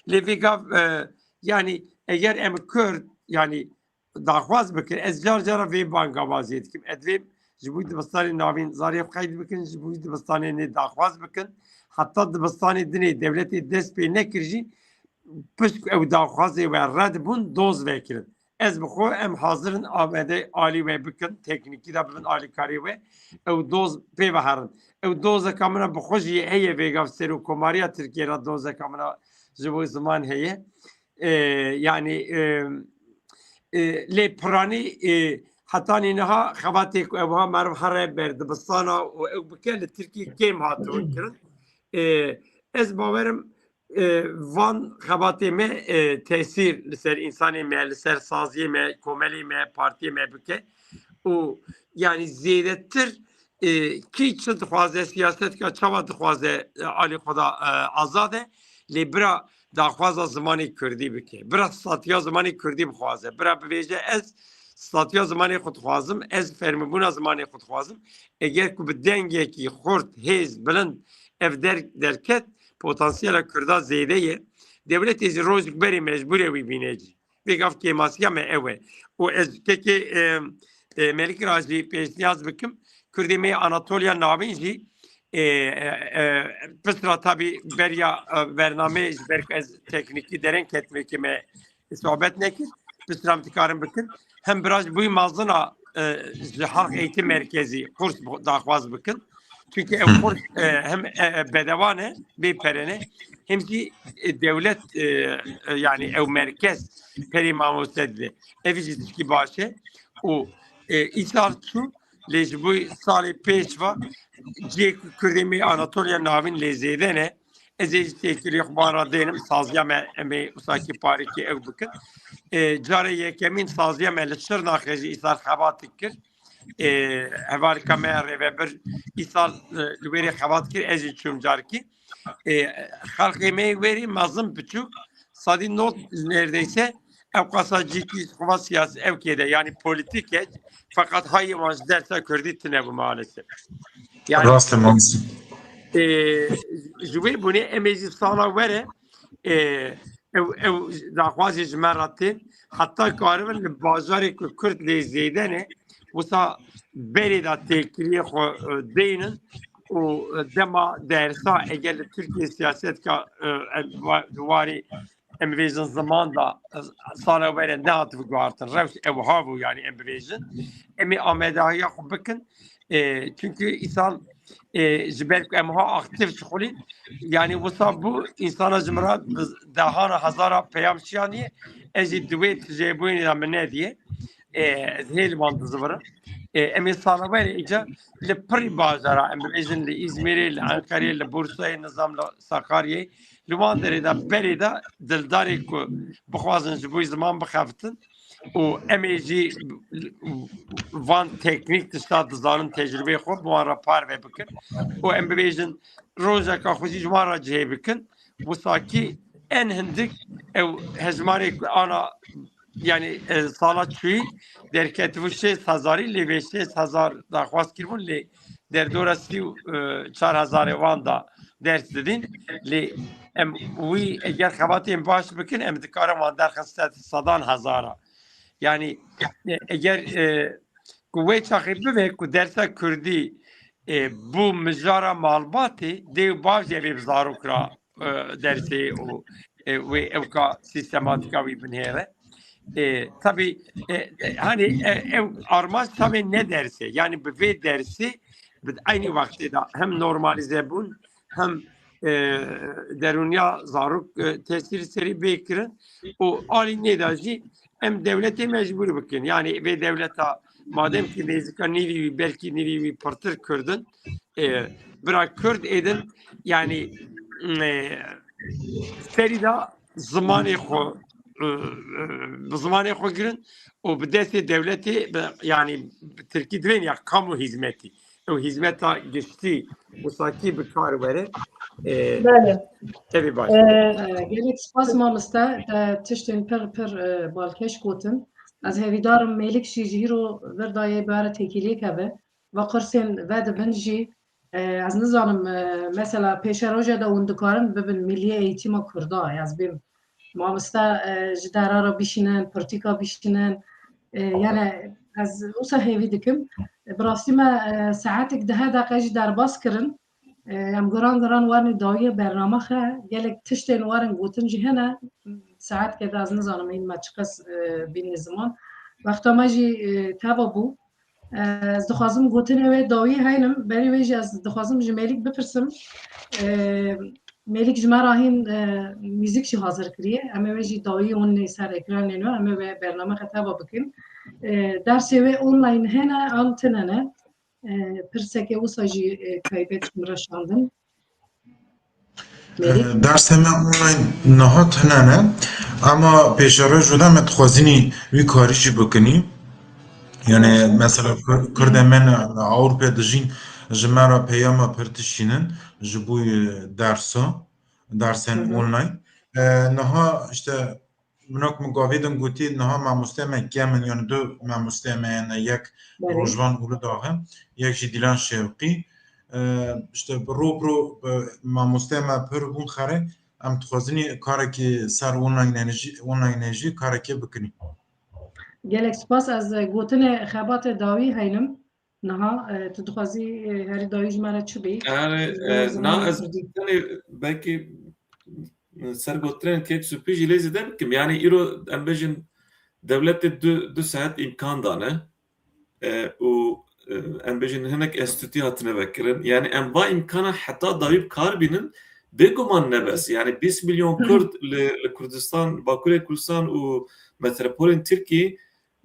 lê vê gav, e, yani eger em Kurd, yani daxwaz bikin, ez car cara vê bangavaziyê dikim. Ez divêm ji bo dibistanê navîn zarê xwe qeyd bikin, ji bo dibistanê nê daxwaz bikin. Heta dibistanê dinê dewletê dest pê nekir jî, pişt ku ew daxwazê we red bûn, doz vekirin. Ez bi xwe em hazir in amade alî we bikin, teknîkî de bibin alîkarê we, ew doz pê ve herin. Ew dozeka min a bi xwe jî heye, vêgav Serokkomariya Tirkiyê re dozeka min a ji bo ziman heye. E, yani, e, e, lê piranî, e, hetanî niha xebatê ku ew ha meriv here ber dibistana û ew bike li Tirkiyê kêm hatiye kirin. E, ez bawerim, e, van xebatê me, e, tesîr li ser însanê me, li ser saziyê me, komelê me, partiyê me bike û yani zêdetir, e, kî çi dixwaze, siyasetka çawa dixwaze, e, alî xwe de, e, azad e, lê bira daxwaza zimanê Kurdî bike, bira statiya zimanê Kurdî bixwaze, bira bivêje ez statiya zimanê xwe dixwazim, ez fermîbûna zimanê xwe dixwazim. Eger ku bi dengekî xurt, hêz, bilind ev der derket, potansiyela Kurda zêde ye. Dewletê jî rojek berê mecbûr e wî bîne cî. Vê gav kêmasiya me ew e. Û ez kekê, e, e, Melik ra jî pêşniyaz bikim. Kurdê me yê Anatoliya Navîn jî, e, e, e, pisra tabî beriya, e, bernameyê ji ber ku ez teknîkî dereng ketime ke me sohbet nekir. Pisra em dikarin bikin. Hem bira ji bo mezina, e, ji Halk Eğitim Merkezi kurs bu- daxwaz bikin. Çünkü ew kurs, e, hem, e, e, bedewa ne, bê pere ne, hem jî, e, dewlet, e, e, yani ew merkez perê mamoste dide. Ev jî tişkî baş e. Û, e, îsal çû, lê ji bo salê pêş ve cihê ku Kurdê me Anatoliya Navîn lê zêde ne, ez ê jî têkilî xwe wan re dênim, saziya me em ê wisa kî parîkê ew bikin. E, carê yekemîn saziya me li Şirnaxê jî îsal xebat kir. E, hevalika me rêvebir îsal, e, li wêrê xebat kir, ez jî çûm carkî. E, xelkê me wêrî mezin biçûk, sadî not neredeyse ew qasa cîkî xwe siyasi ew kê de, yani politik e, fakat hayê wan ji dersa Kurdî tine bû maalesef. Yani, rast e, maalesef. E, ji wê bûnê em ê jî sala were, e, ew, ew daxwazê ji me re tên, heta karibin li bajarê ku Kurd lê zêde ne, wisa berê de têkiliyê xwe, e, deynin û, e, dema dersa eger li Tirkiye siyasetka, e, em va- di warê em bêjin ziman de, e, sala were nehat guhartin. Rewş ew ha bû, yani em bibêjin. Em ê amedahiya xwe bikin. E, çünkü îsal, e, ji ber ku em ha aktif dixulîn, yani wisa bû însana ji min re bi dehana hezara peyam şiyaniye, ez jî di wê tijêbûyînê de min nediye. E, ez hê li wan dizivirim. E, em ê sala were îca li pirî bajara, em bibêjin li Îzmîrê, li Enqerê, li Bursayê, nizam li Sakaryayê, li wan derê de berê de dildarê ku bixwazin ji bo ziman bixebitin û em ê jî van teknîk tişta dizanin tecrûbeyê xwe bi wan re parve bikin û em bibêjin rojeka xwe jî ji wan re cihê bikin. Wisa kî en hindik ew hejmarê ku ana, yani, e, sala çûyî derketibû şêst hezarî, lê vê şêst hezar daxwaz kiribûn, lê derdora sî û çar hezarê wan da ders didin. Lê em wî eger xebatên baş bikin, em dikarin wan derxin sed, sedan hezara. Yani, e, eger, e, ku wê çaxê bibe ku dersa Kurdî e, bo mijara malbatê dê û bav jî evê bi zarok ra, e, dersê û, e, wê ewka sîstematîka wî binêre. E, tabî, e, e, hani, e, ew armanc tabî ne derse, yani bi vê dersê bi eynî wextê de hem normalîze bûn hem, e, derûniya zarok, e, tesîr serî bê kirin û alî nê de jî em dewletê mecbûr bikin. Yani vê dewleta madem ki nêzîka nîvî wî, belkî nîvî wî pirtir Kurd in, e, bira Kurd êdin, yani, e, serî de zimanê xwe, e, e, bi zimanê xwe girin û bi destê dewletê, bi, yani bi tirkî divên ya kamu hizmetî. Ew hizmeta giştî wisa kî bi kar were. E, Belê. Tevî baş. E, E, gelek spas mamoste, te tiştên pir pir, e, balkêş gotin. Ez hêvîdar im Mêlik jî ji hîro vir dayê bere têkiliyê keve. Va kursên vedibin jî, e, ez nizanim, e, mesela pêşeroja de hûn dikarin bibin miliyê eğitîma Kurda. Ez bêm mamoste, e, ji dera re bişînin, pirtîka bişînin. E, yani ez wisa hêvî dikim. Bi rastî me, e, saetek dehe deqe jî derbas kirin. E, em guran guran wernî dawiyê bername xe, gelek tiştên werin gotin jî hene. Saet ke de ez nizanim hîn me çiqas, e, bînî ziman. Wexta me jî, e, teva bû. E, ez dixwazim gotinê wê dawiyê heynim, berî wê jî ez dixwazim ji Mêlik bipirsim. E, Mêlik ji me re hîn, e, muzîk jî hazir kiriye. Em ê wê jî dawiyê hûn nê ser ekranê nû, em ê wê bername xe teva bikin. E, dersê wê online hene an tune ne? E, pirsekê wisa jî, e, taybet ji min re şandin. Mêrik? E, dersê me online niha tune ne, ama pêşeroj de me dixwazînî wî karî jî bikinî. Yani mesela Kur-, Kurdê me ne Ewropê dijîn, ji me re peyama pir dişînin ji bo, e, dersa, dersên Hı hı. online. E, niha işte Minak min gavê din gotî, niha mamostê me kem in, yani du mamostê me hene, yek Belê. Rojvan Uludağ e, yek jî Dîlan Şevqî. E, işte bi ro bi ro, e, mamostê me pir bûn xerê, em dixwazînî karekî ser online jî, online jî karekê bikinî. Gelek spas, ez, e, gotinê xebatê dawî heynim. Niha, e, tu dixwazî, e, herî dawî ji me re çi bêyî? Yani, Ji bo e, zimanê na ez kurdî. tenê belkî, e, ser gotinên kek Supî jî lê zêde bikim. Yani îro em bêjin dewletê du, du saet îmkan dane. E, û, e, em bêjin hinek enstîtû hatine vekirin. Yani em va îmkana heta dawî bi kar bînin, bêguman ne bes. Yani bîst milyon Kurd li, li Kurdistan, Bakurê Kurdistan û metropolên Tirkiyê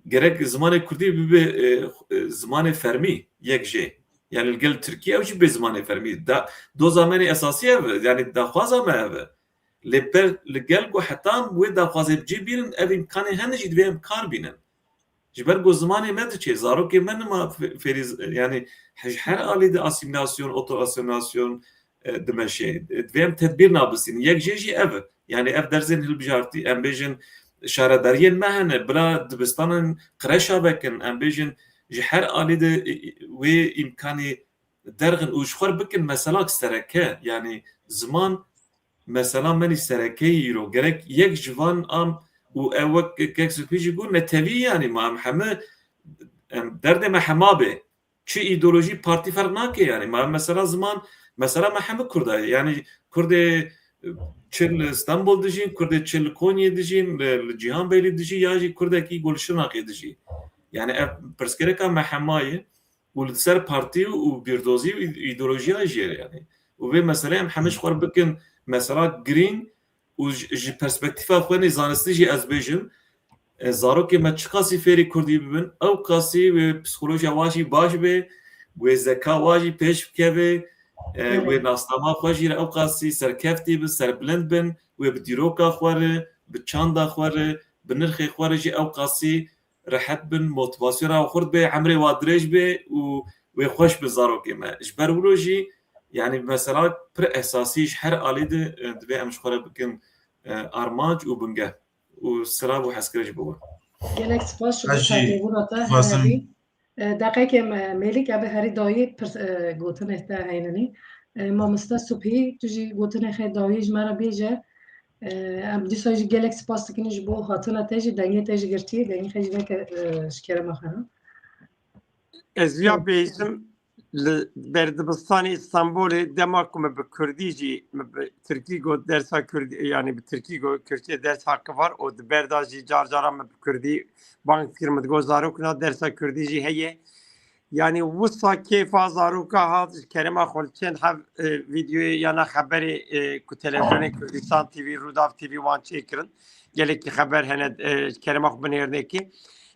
gerek zimanê kurdî bibe, e, e, zimanê fermî yek jê. Yani li gel Tirkiyê ew jî bê zimanê fermî. Da, doza me nê esasî ev e, yani daxwaza me ev e. Lê ber li gel ku heta em wê daxwazê bi cî bînin, ev îmkanê hene jî divê em kar bînin. Ji ber ku zimanê me diçe, zarokê me nima fe-, fêrî z-, yani ji her alî de asîmîlasyon, otoasîmîlasyon, e, dimeşe. E, divê em tedbîr nabistînin. Yek jê jî ev e. Yani ev dersên hilbijartî, em bêjin şaredariyên me hene, bila dibistanan, kreşa vekin, em bêjin ji her alî de, e, e, wê îmkanî derxin û ji xwe bikin meselak sereke. Yani ziman mesela menî sereke ye îro. Gerek yek ji van am û ew wek kek Supî jî got, netewî yani ma em heme, em derdê me hema bê. Çi îdeolojî, partî ferq nake yani. Ma mesela ziman, mesela me hemî Kurda ye. Yani Kurdê, e, çi li Stenbol dijîn, Kurdê çi li Konyê dijîn, li, li Cîhanbeylî dijî ya jî Kurdekî ku li Şirnexê dijî. Yani ev pirsgirêka me hema ye û li ser partî û bîrdozî û î-, îdeolojiya jê yani. Û vê meseleyê em hemî ji xwe re bikin mesela girîng û ji, ji perspektîfa xwe nê zanistî jî ez bêjim, e, zarokê me çiqasî fêrî kurdî bibin, ew qasî wê psîkolojiya wa jî baş be, wê zeka wa jî pêş bikeve, e, wê nasnama xwe jî re ew qasî serkeftî bin, serbilind bin, wê bi dîroka xwe re, bi çanda xwe re, bi nirxê xwe re jî ew qasî rehet bin, motivasyona xurt be, emrê wa dirêj be û wê xweş bin zarokê me. Ji ber wilo jî, yani mesela pir esasî ji her alî de, e, divê em ji xwe re bikin, e, armanc û bingeh. Û silav û hezkirin ji bo we. Gelek spas ji bo Ez jî serkevbûna te, dixwazim herî. E, deqekê me, Mêlik, ev herî dawî pir, e, gotinê te heyninî. E, mamoste Subhî, tu jî gotinê xê dawî ji me re bêje. E, em dîsa jî gelek spas dikin ji bo hatina te jî, dengê te jî girtiye, dengê xê jî veke, e, ji kerema xwe re. Ez ya bêjim, Li ber dibistanê Îstanbulê dema ku min bi kurdî jî, min bi tirkî got dersa kurdî, yanî bi tirkî got Kürtçe ders hakkı var û di ber de jî car caran min bi kurdî bang dikir, min digot zarokna dersa kurdî jî heye. Yanî wisa kêfa zaroka hat, ji kerema xwe li çend heb, e, vîdeoyê yana xeberê, e, ku televizyonê Kurdistan T V, Rûdaw T V wan çêkirin. Gelekî xeber hene, e, ji kerema xwe binêrinê kê.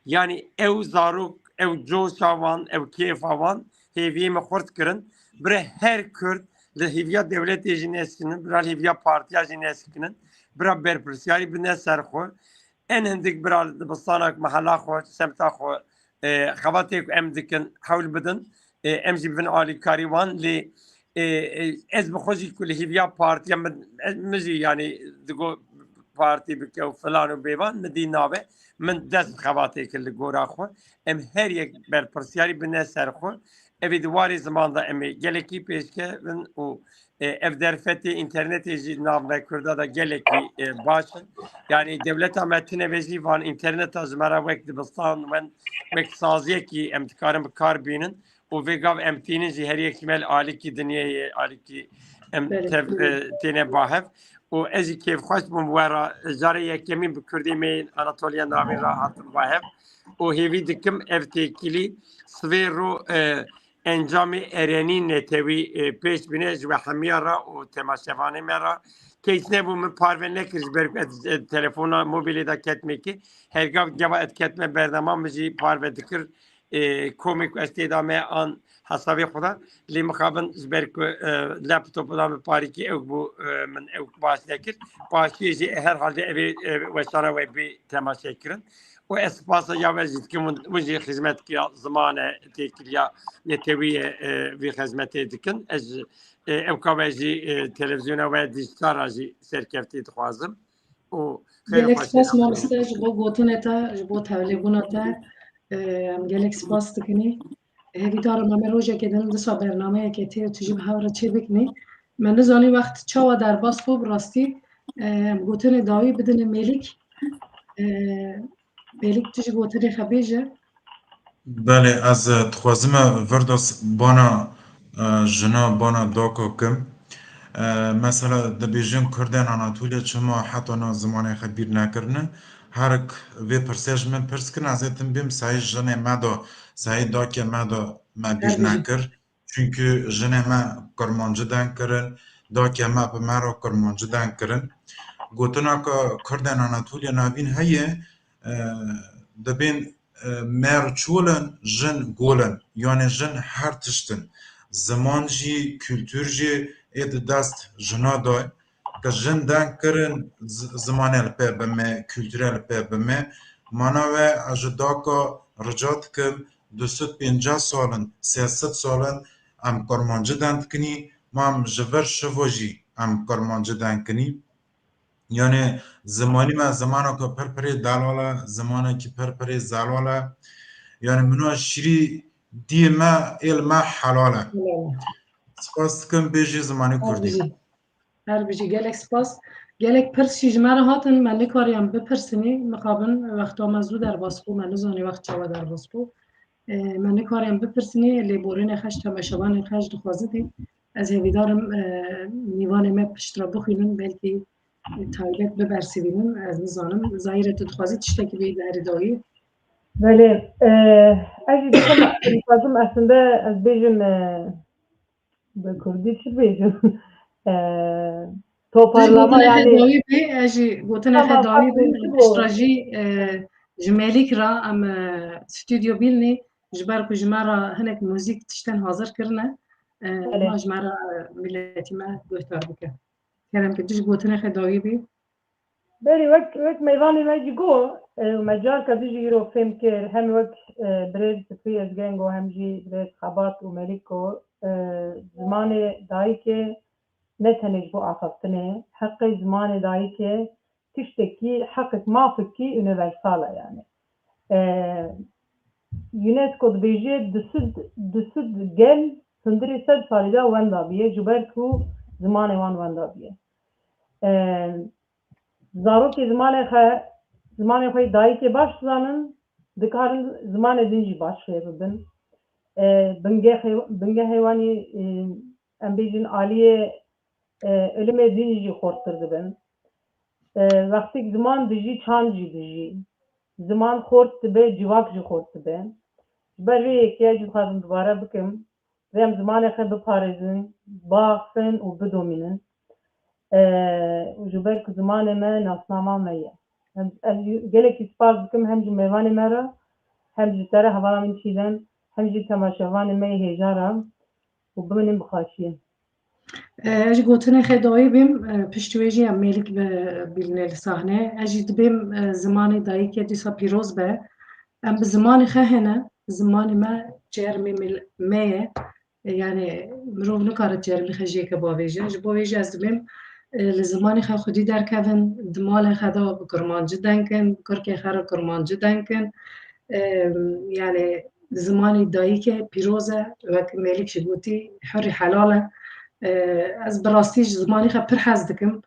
Yanî ew zarok, ew coşa wan, ew kêfa wan hêviyê min xurt kirin. Bira her Kurd li hêviya dewletê jî nesikinin, bira li hêviya partiya jî nesikinin, bira berpirsiyarî bine ser xwe. En hindik bira li dibistanak mehela xwe, semta xwe, e, xebatê ku em dikin, hewl bidin. E, em jî bibin alîkarî wan, lê, e, e, ez bi xwe jî ku li hêviya partiya min, ez, min jî, yanî, digo partî bike û filan û bêvan, min dî nabe, min dest xebatê kir li gora xwe. Em her yek berpirsiyarî bine ser xwe. Evî di warê ziman de em ê gelekî pêşkevin û, e, ev derfetê înternetê jî nav me Kurda de gelekî, e, baş in. Yanî dewleta me tune ve jî van înterneta ji me re wek dibistan wen, wek saziyekî em dikarin bi kar bînin û vê gav em tînin jî her yek ji me li alîkî dinyê ye, alîkî em Belê. tev, e, têne bahev. Û ez jî kêfxweş bûm we re, carê yekemîn bi kurdê me yên Anatoliya Navîn re hatim bahev. Û hêvî dikim ev têkilî sivê ro, e, encamê erenî netewî, e, pêş bîne ji we hemiya re û temaşevanê me re. Keys nebû, min parve nekir ji ber ku ez, e, telefona mobilê de ketmê ki. Her gav gava ez ketme bernama min jî parve dikir, e, komê ku ez tê de me an hesabê xwe de. Lê mixabin ji ber ku, e, laptopê de min parî kir, ew bû, e, min ew baş nekir. Paşiyê jî herhalde evê, e, weşana we bê temaşe kirin. Û ez spasa ya we jî dikim, hûn, hûn jî xizmet kiriya ziman e, têkiliya netewî ye, e, vî xizmetê dikin. Ez, e, ewka we jî, e, televizyona we dîjîtal re jî serkeftî dixwazim. Û xêr Gelek xweş spas e. Mamoste ji bo gotinê te, ji bo tevlêbûna te, e, em gelek spas dikinî. Hêvîdar im em ê rojekê din disa bernameyekê tê û tu jî bi hev re çê bikinî. Me nizanî wext çawa derbas bû, bi rastî, e, em gotinê dawî bidinê Mêlîk. E, Mêlîk, tu jî gotinê xwe bêje. Belê, ez, e, dixwazim, e, vir de s-, bana, e, jina, bana dako kim. E, mesela, dibêjin Kurdên Anatoliya çima heta niha zimanê xwe bîr nekirine? Her k-, vê pirsê ji min pirs kirin, ez ê tim bêm, seyî jinê me de, seyî dakê me de me bîr Her bîjî. nekir. Çunkî jinê me Kurmancî deng kirin, dakê me bi me re Kurmancî deng kirin. Gotina ku Kurdên Anatoliya Navîn heye, e, dibên, e, mêr çol in, jin gol in. Yanê jin her tişt in. Ziman jî, kultur jî ê di dest jina de ye. Ke jin deng kirin, z-, zimanê li pê bime, kulturê li pê bime. Mana we, ez ji daka rica dikim, du sed pênceh sal in, sê sed sal in, em Kurmancî deng dikinî, ma em ji vir şivo jî em Kurmancî deng kinî. Yanî zimanî me zimaneke pir pirê delal e, zimanekî pir pirê zelal e. Yanî mino şirî diyê me êl me helal e. Helal e. Spas dikim, bêjî zimanê Her kurdî. bijî. Her bijî. Gelek spas. Gelek pirs jî ji me re hatin, me nikariyam bipirsinî, mixabin wexta me zû derbas bû, me nizanî wext çawa derbas bû. E, me nikariyam bipirsinî, lê borînê xwe ji temaşevanê xwe jî dixwazitî. Ez hêvîdar im, e, mîvanê me pişt re bixwînin, belkî taybet bibersivînin, ez nizanim. Zahîre, tu dixwazî tiştekî bêyî di herî dawî? Belê, e, ez jî dixwazim, dixwazim aslında ez bêjim, e, bi kurdî çi bêjim? E, toparlama yani. Gotinê xwe dawî bê, ez jî gotinê xwe dawî bim, piştre jî, e, ji Mêlîk re em, e, stûdyo bînî, ji ber ku ji me re hinek muzîk tiştên hazir kirine, e, Belê. ma ji me re, e, miletî me guhdar bike. Kerem ke tu ji gotinê xwe dawî bî. Belê, wek, wek mêvanê me jî got, e, me carka din jî îro fêm kir, hem wek, e, birêz Fikrî Ezgengo, hem jî birêz Xebat û Melîko, e, zimanê dayikê ne tenê ji bo axaftinê, heqê zimanê dayikê tiştekî, heqek, mafekî unîversal e yani. E, UNESCO dibêje du sed, du sed gel hundirê sed salî de wenda bûye, ji ber ku zimanê wan wenda bûye. E, zarokê zimanê xwe, zimanê xwe yê dayikê baş dizanin, dikarin zimanê din jî baş fêr bibin. e, bingehê-, bingehê wan ê, e, em bêjin aliyê, e, ilimê dînî jî xurttir dibin. E, wextêk ziman dijî, çand jî dijî. Ziman xurt dibe, civak jî xurt dibe. Ji ber vê yekê ez jî dixwazim dubare bikim. Vê em zimanê xwe biparêzin, biaxifin û bidomînin. E, û ji ber ku zimanê me nasnama me ye. Em, ez jî gelekî spas dikim hem ji mêvanê me re, hem ji te re hevala min Çîdem, hem jî temaşevanê me yê hêja re û bimînin bi xweşiyê. E, ez ji gotinê xwe dayî bêm, e, pişt wê jî em Mêlik ve bîlîne li sahnê. Ez jî dibêm, e, zimanê dayikê dîsa pîroz be. Em bi zimanê xwe hene, zimanê me çermê mil-, me ye. E, yani mirov nikare çermê xwe jê ke bavêje. Ji bo vê jî ez dibêm, e, li zimanê xwe xwedî derkevin, di malê xwe de bi kurmancî deng kin, bi kurkê xwe re kurmancî deng kin. E, yani zimanê dayikê pîroz e, wek Mêlik jî gotî, hurî helal e. E, ez bi rastî ji zimanê xwe pir hez dikim.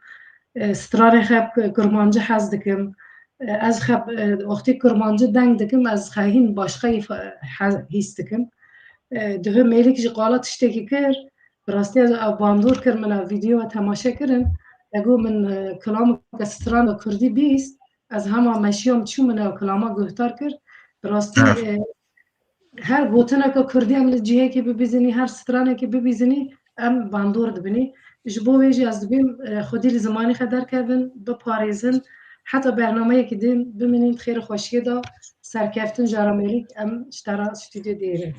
E, stranê xwe bi kurmancî hez dikim. E, ez xwe, e, wextê kurmancî deng dikim, ez xwe hîn başqayî fe-, he-, hîs dikim. E, dihe Mêlik jî qala tiştekî kir, bi rastî ez ew bandor kir min, ev vîdeoya temaşe kirin. E, got min, e, kilameke stran kurdî bîst, ez hema meşiyam çû min ew kilama guhdar kir. Bi rastî, Evet. e, her gotineke kurdî em li cihekê bibîzinî, her stranekê bibîzinî, em bandor dibinî. Ji bo wê jî ez dibêm, e, xwedî li zimanê xwe derkevin, biparêzin, heta bernameyekî din bimînin di xêr û xweşiyê de, serkeftin jara Mêlik, em ji te re stûdyo dihêlin.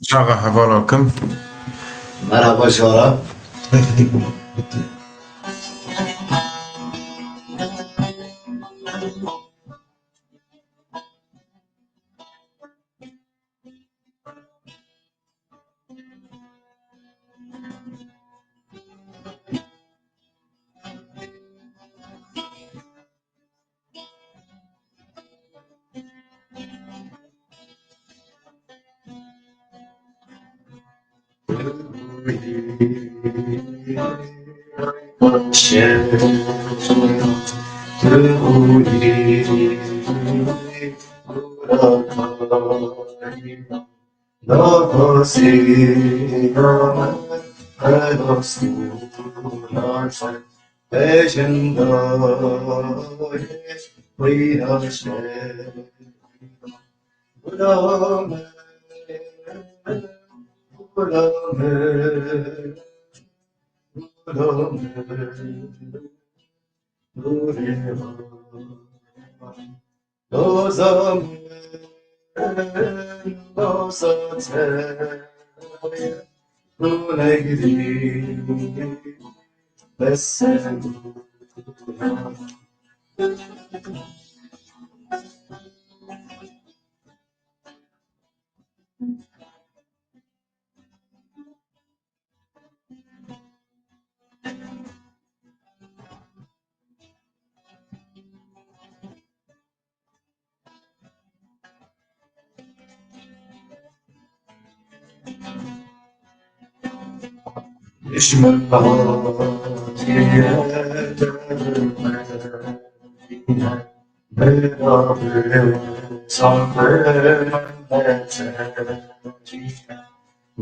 Çaxa hevala kim? Merhaba jara. Doza min, doza te, tu negirî, bes sen.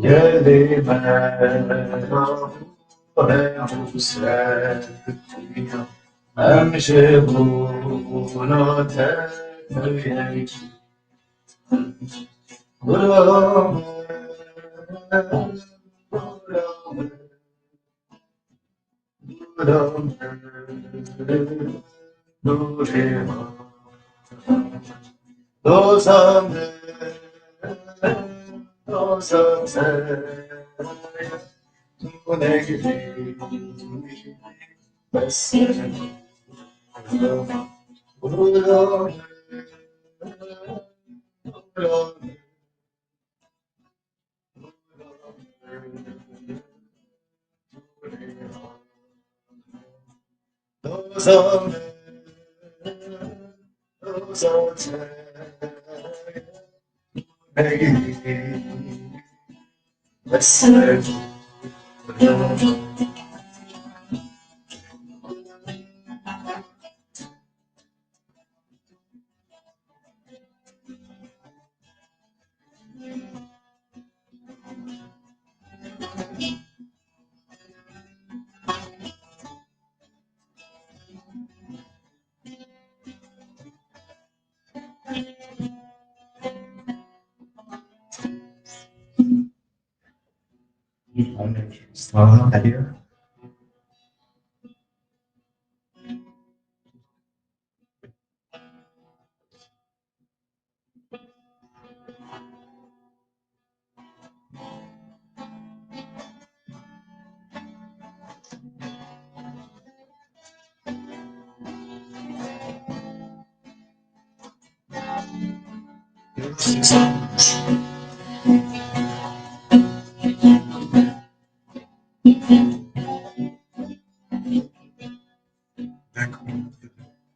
Gelê me nusretî, em ji bona te tevî. Gula me, gula me, gula me, nurê me. Doza min, doza te, tu negirî, bes sen.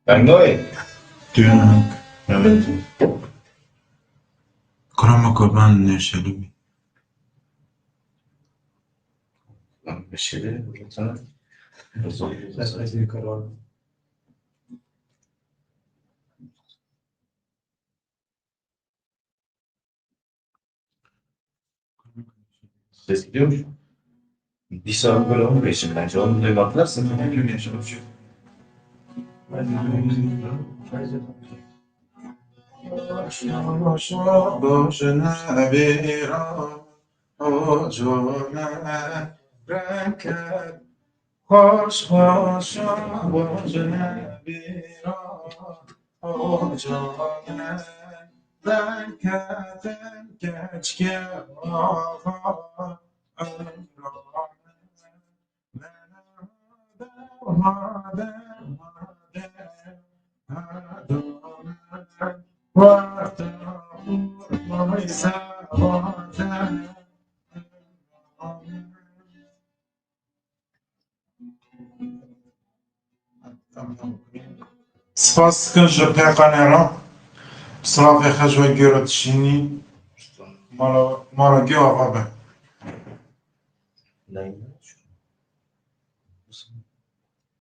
Dengayê. Duyunak. Evet. Kurama kurban neşeli mi? Neşeli, lütfen. Ses gidiyor mu? Dîsa böyle on beşim bence. Onu duymaklar sıkıntı. Başına başına bir ocağına renk Xweş xweş bajine bîra ocane, derketin keçke axa evrane. Mene hade, hade, hade, hade, wexta xwe xwe sewade evrane. Spas dikim ji pêqanê re. Silavê xwe ji we gêro dişînî. Mala, mala gê ava be.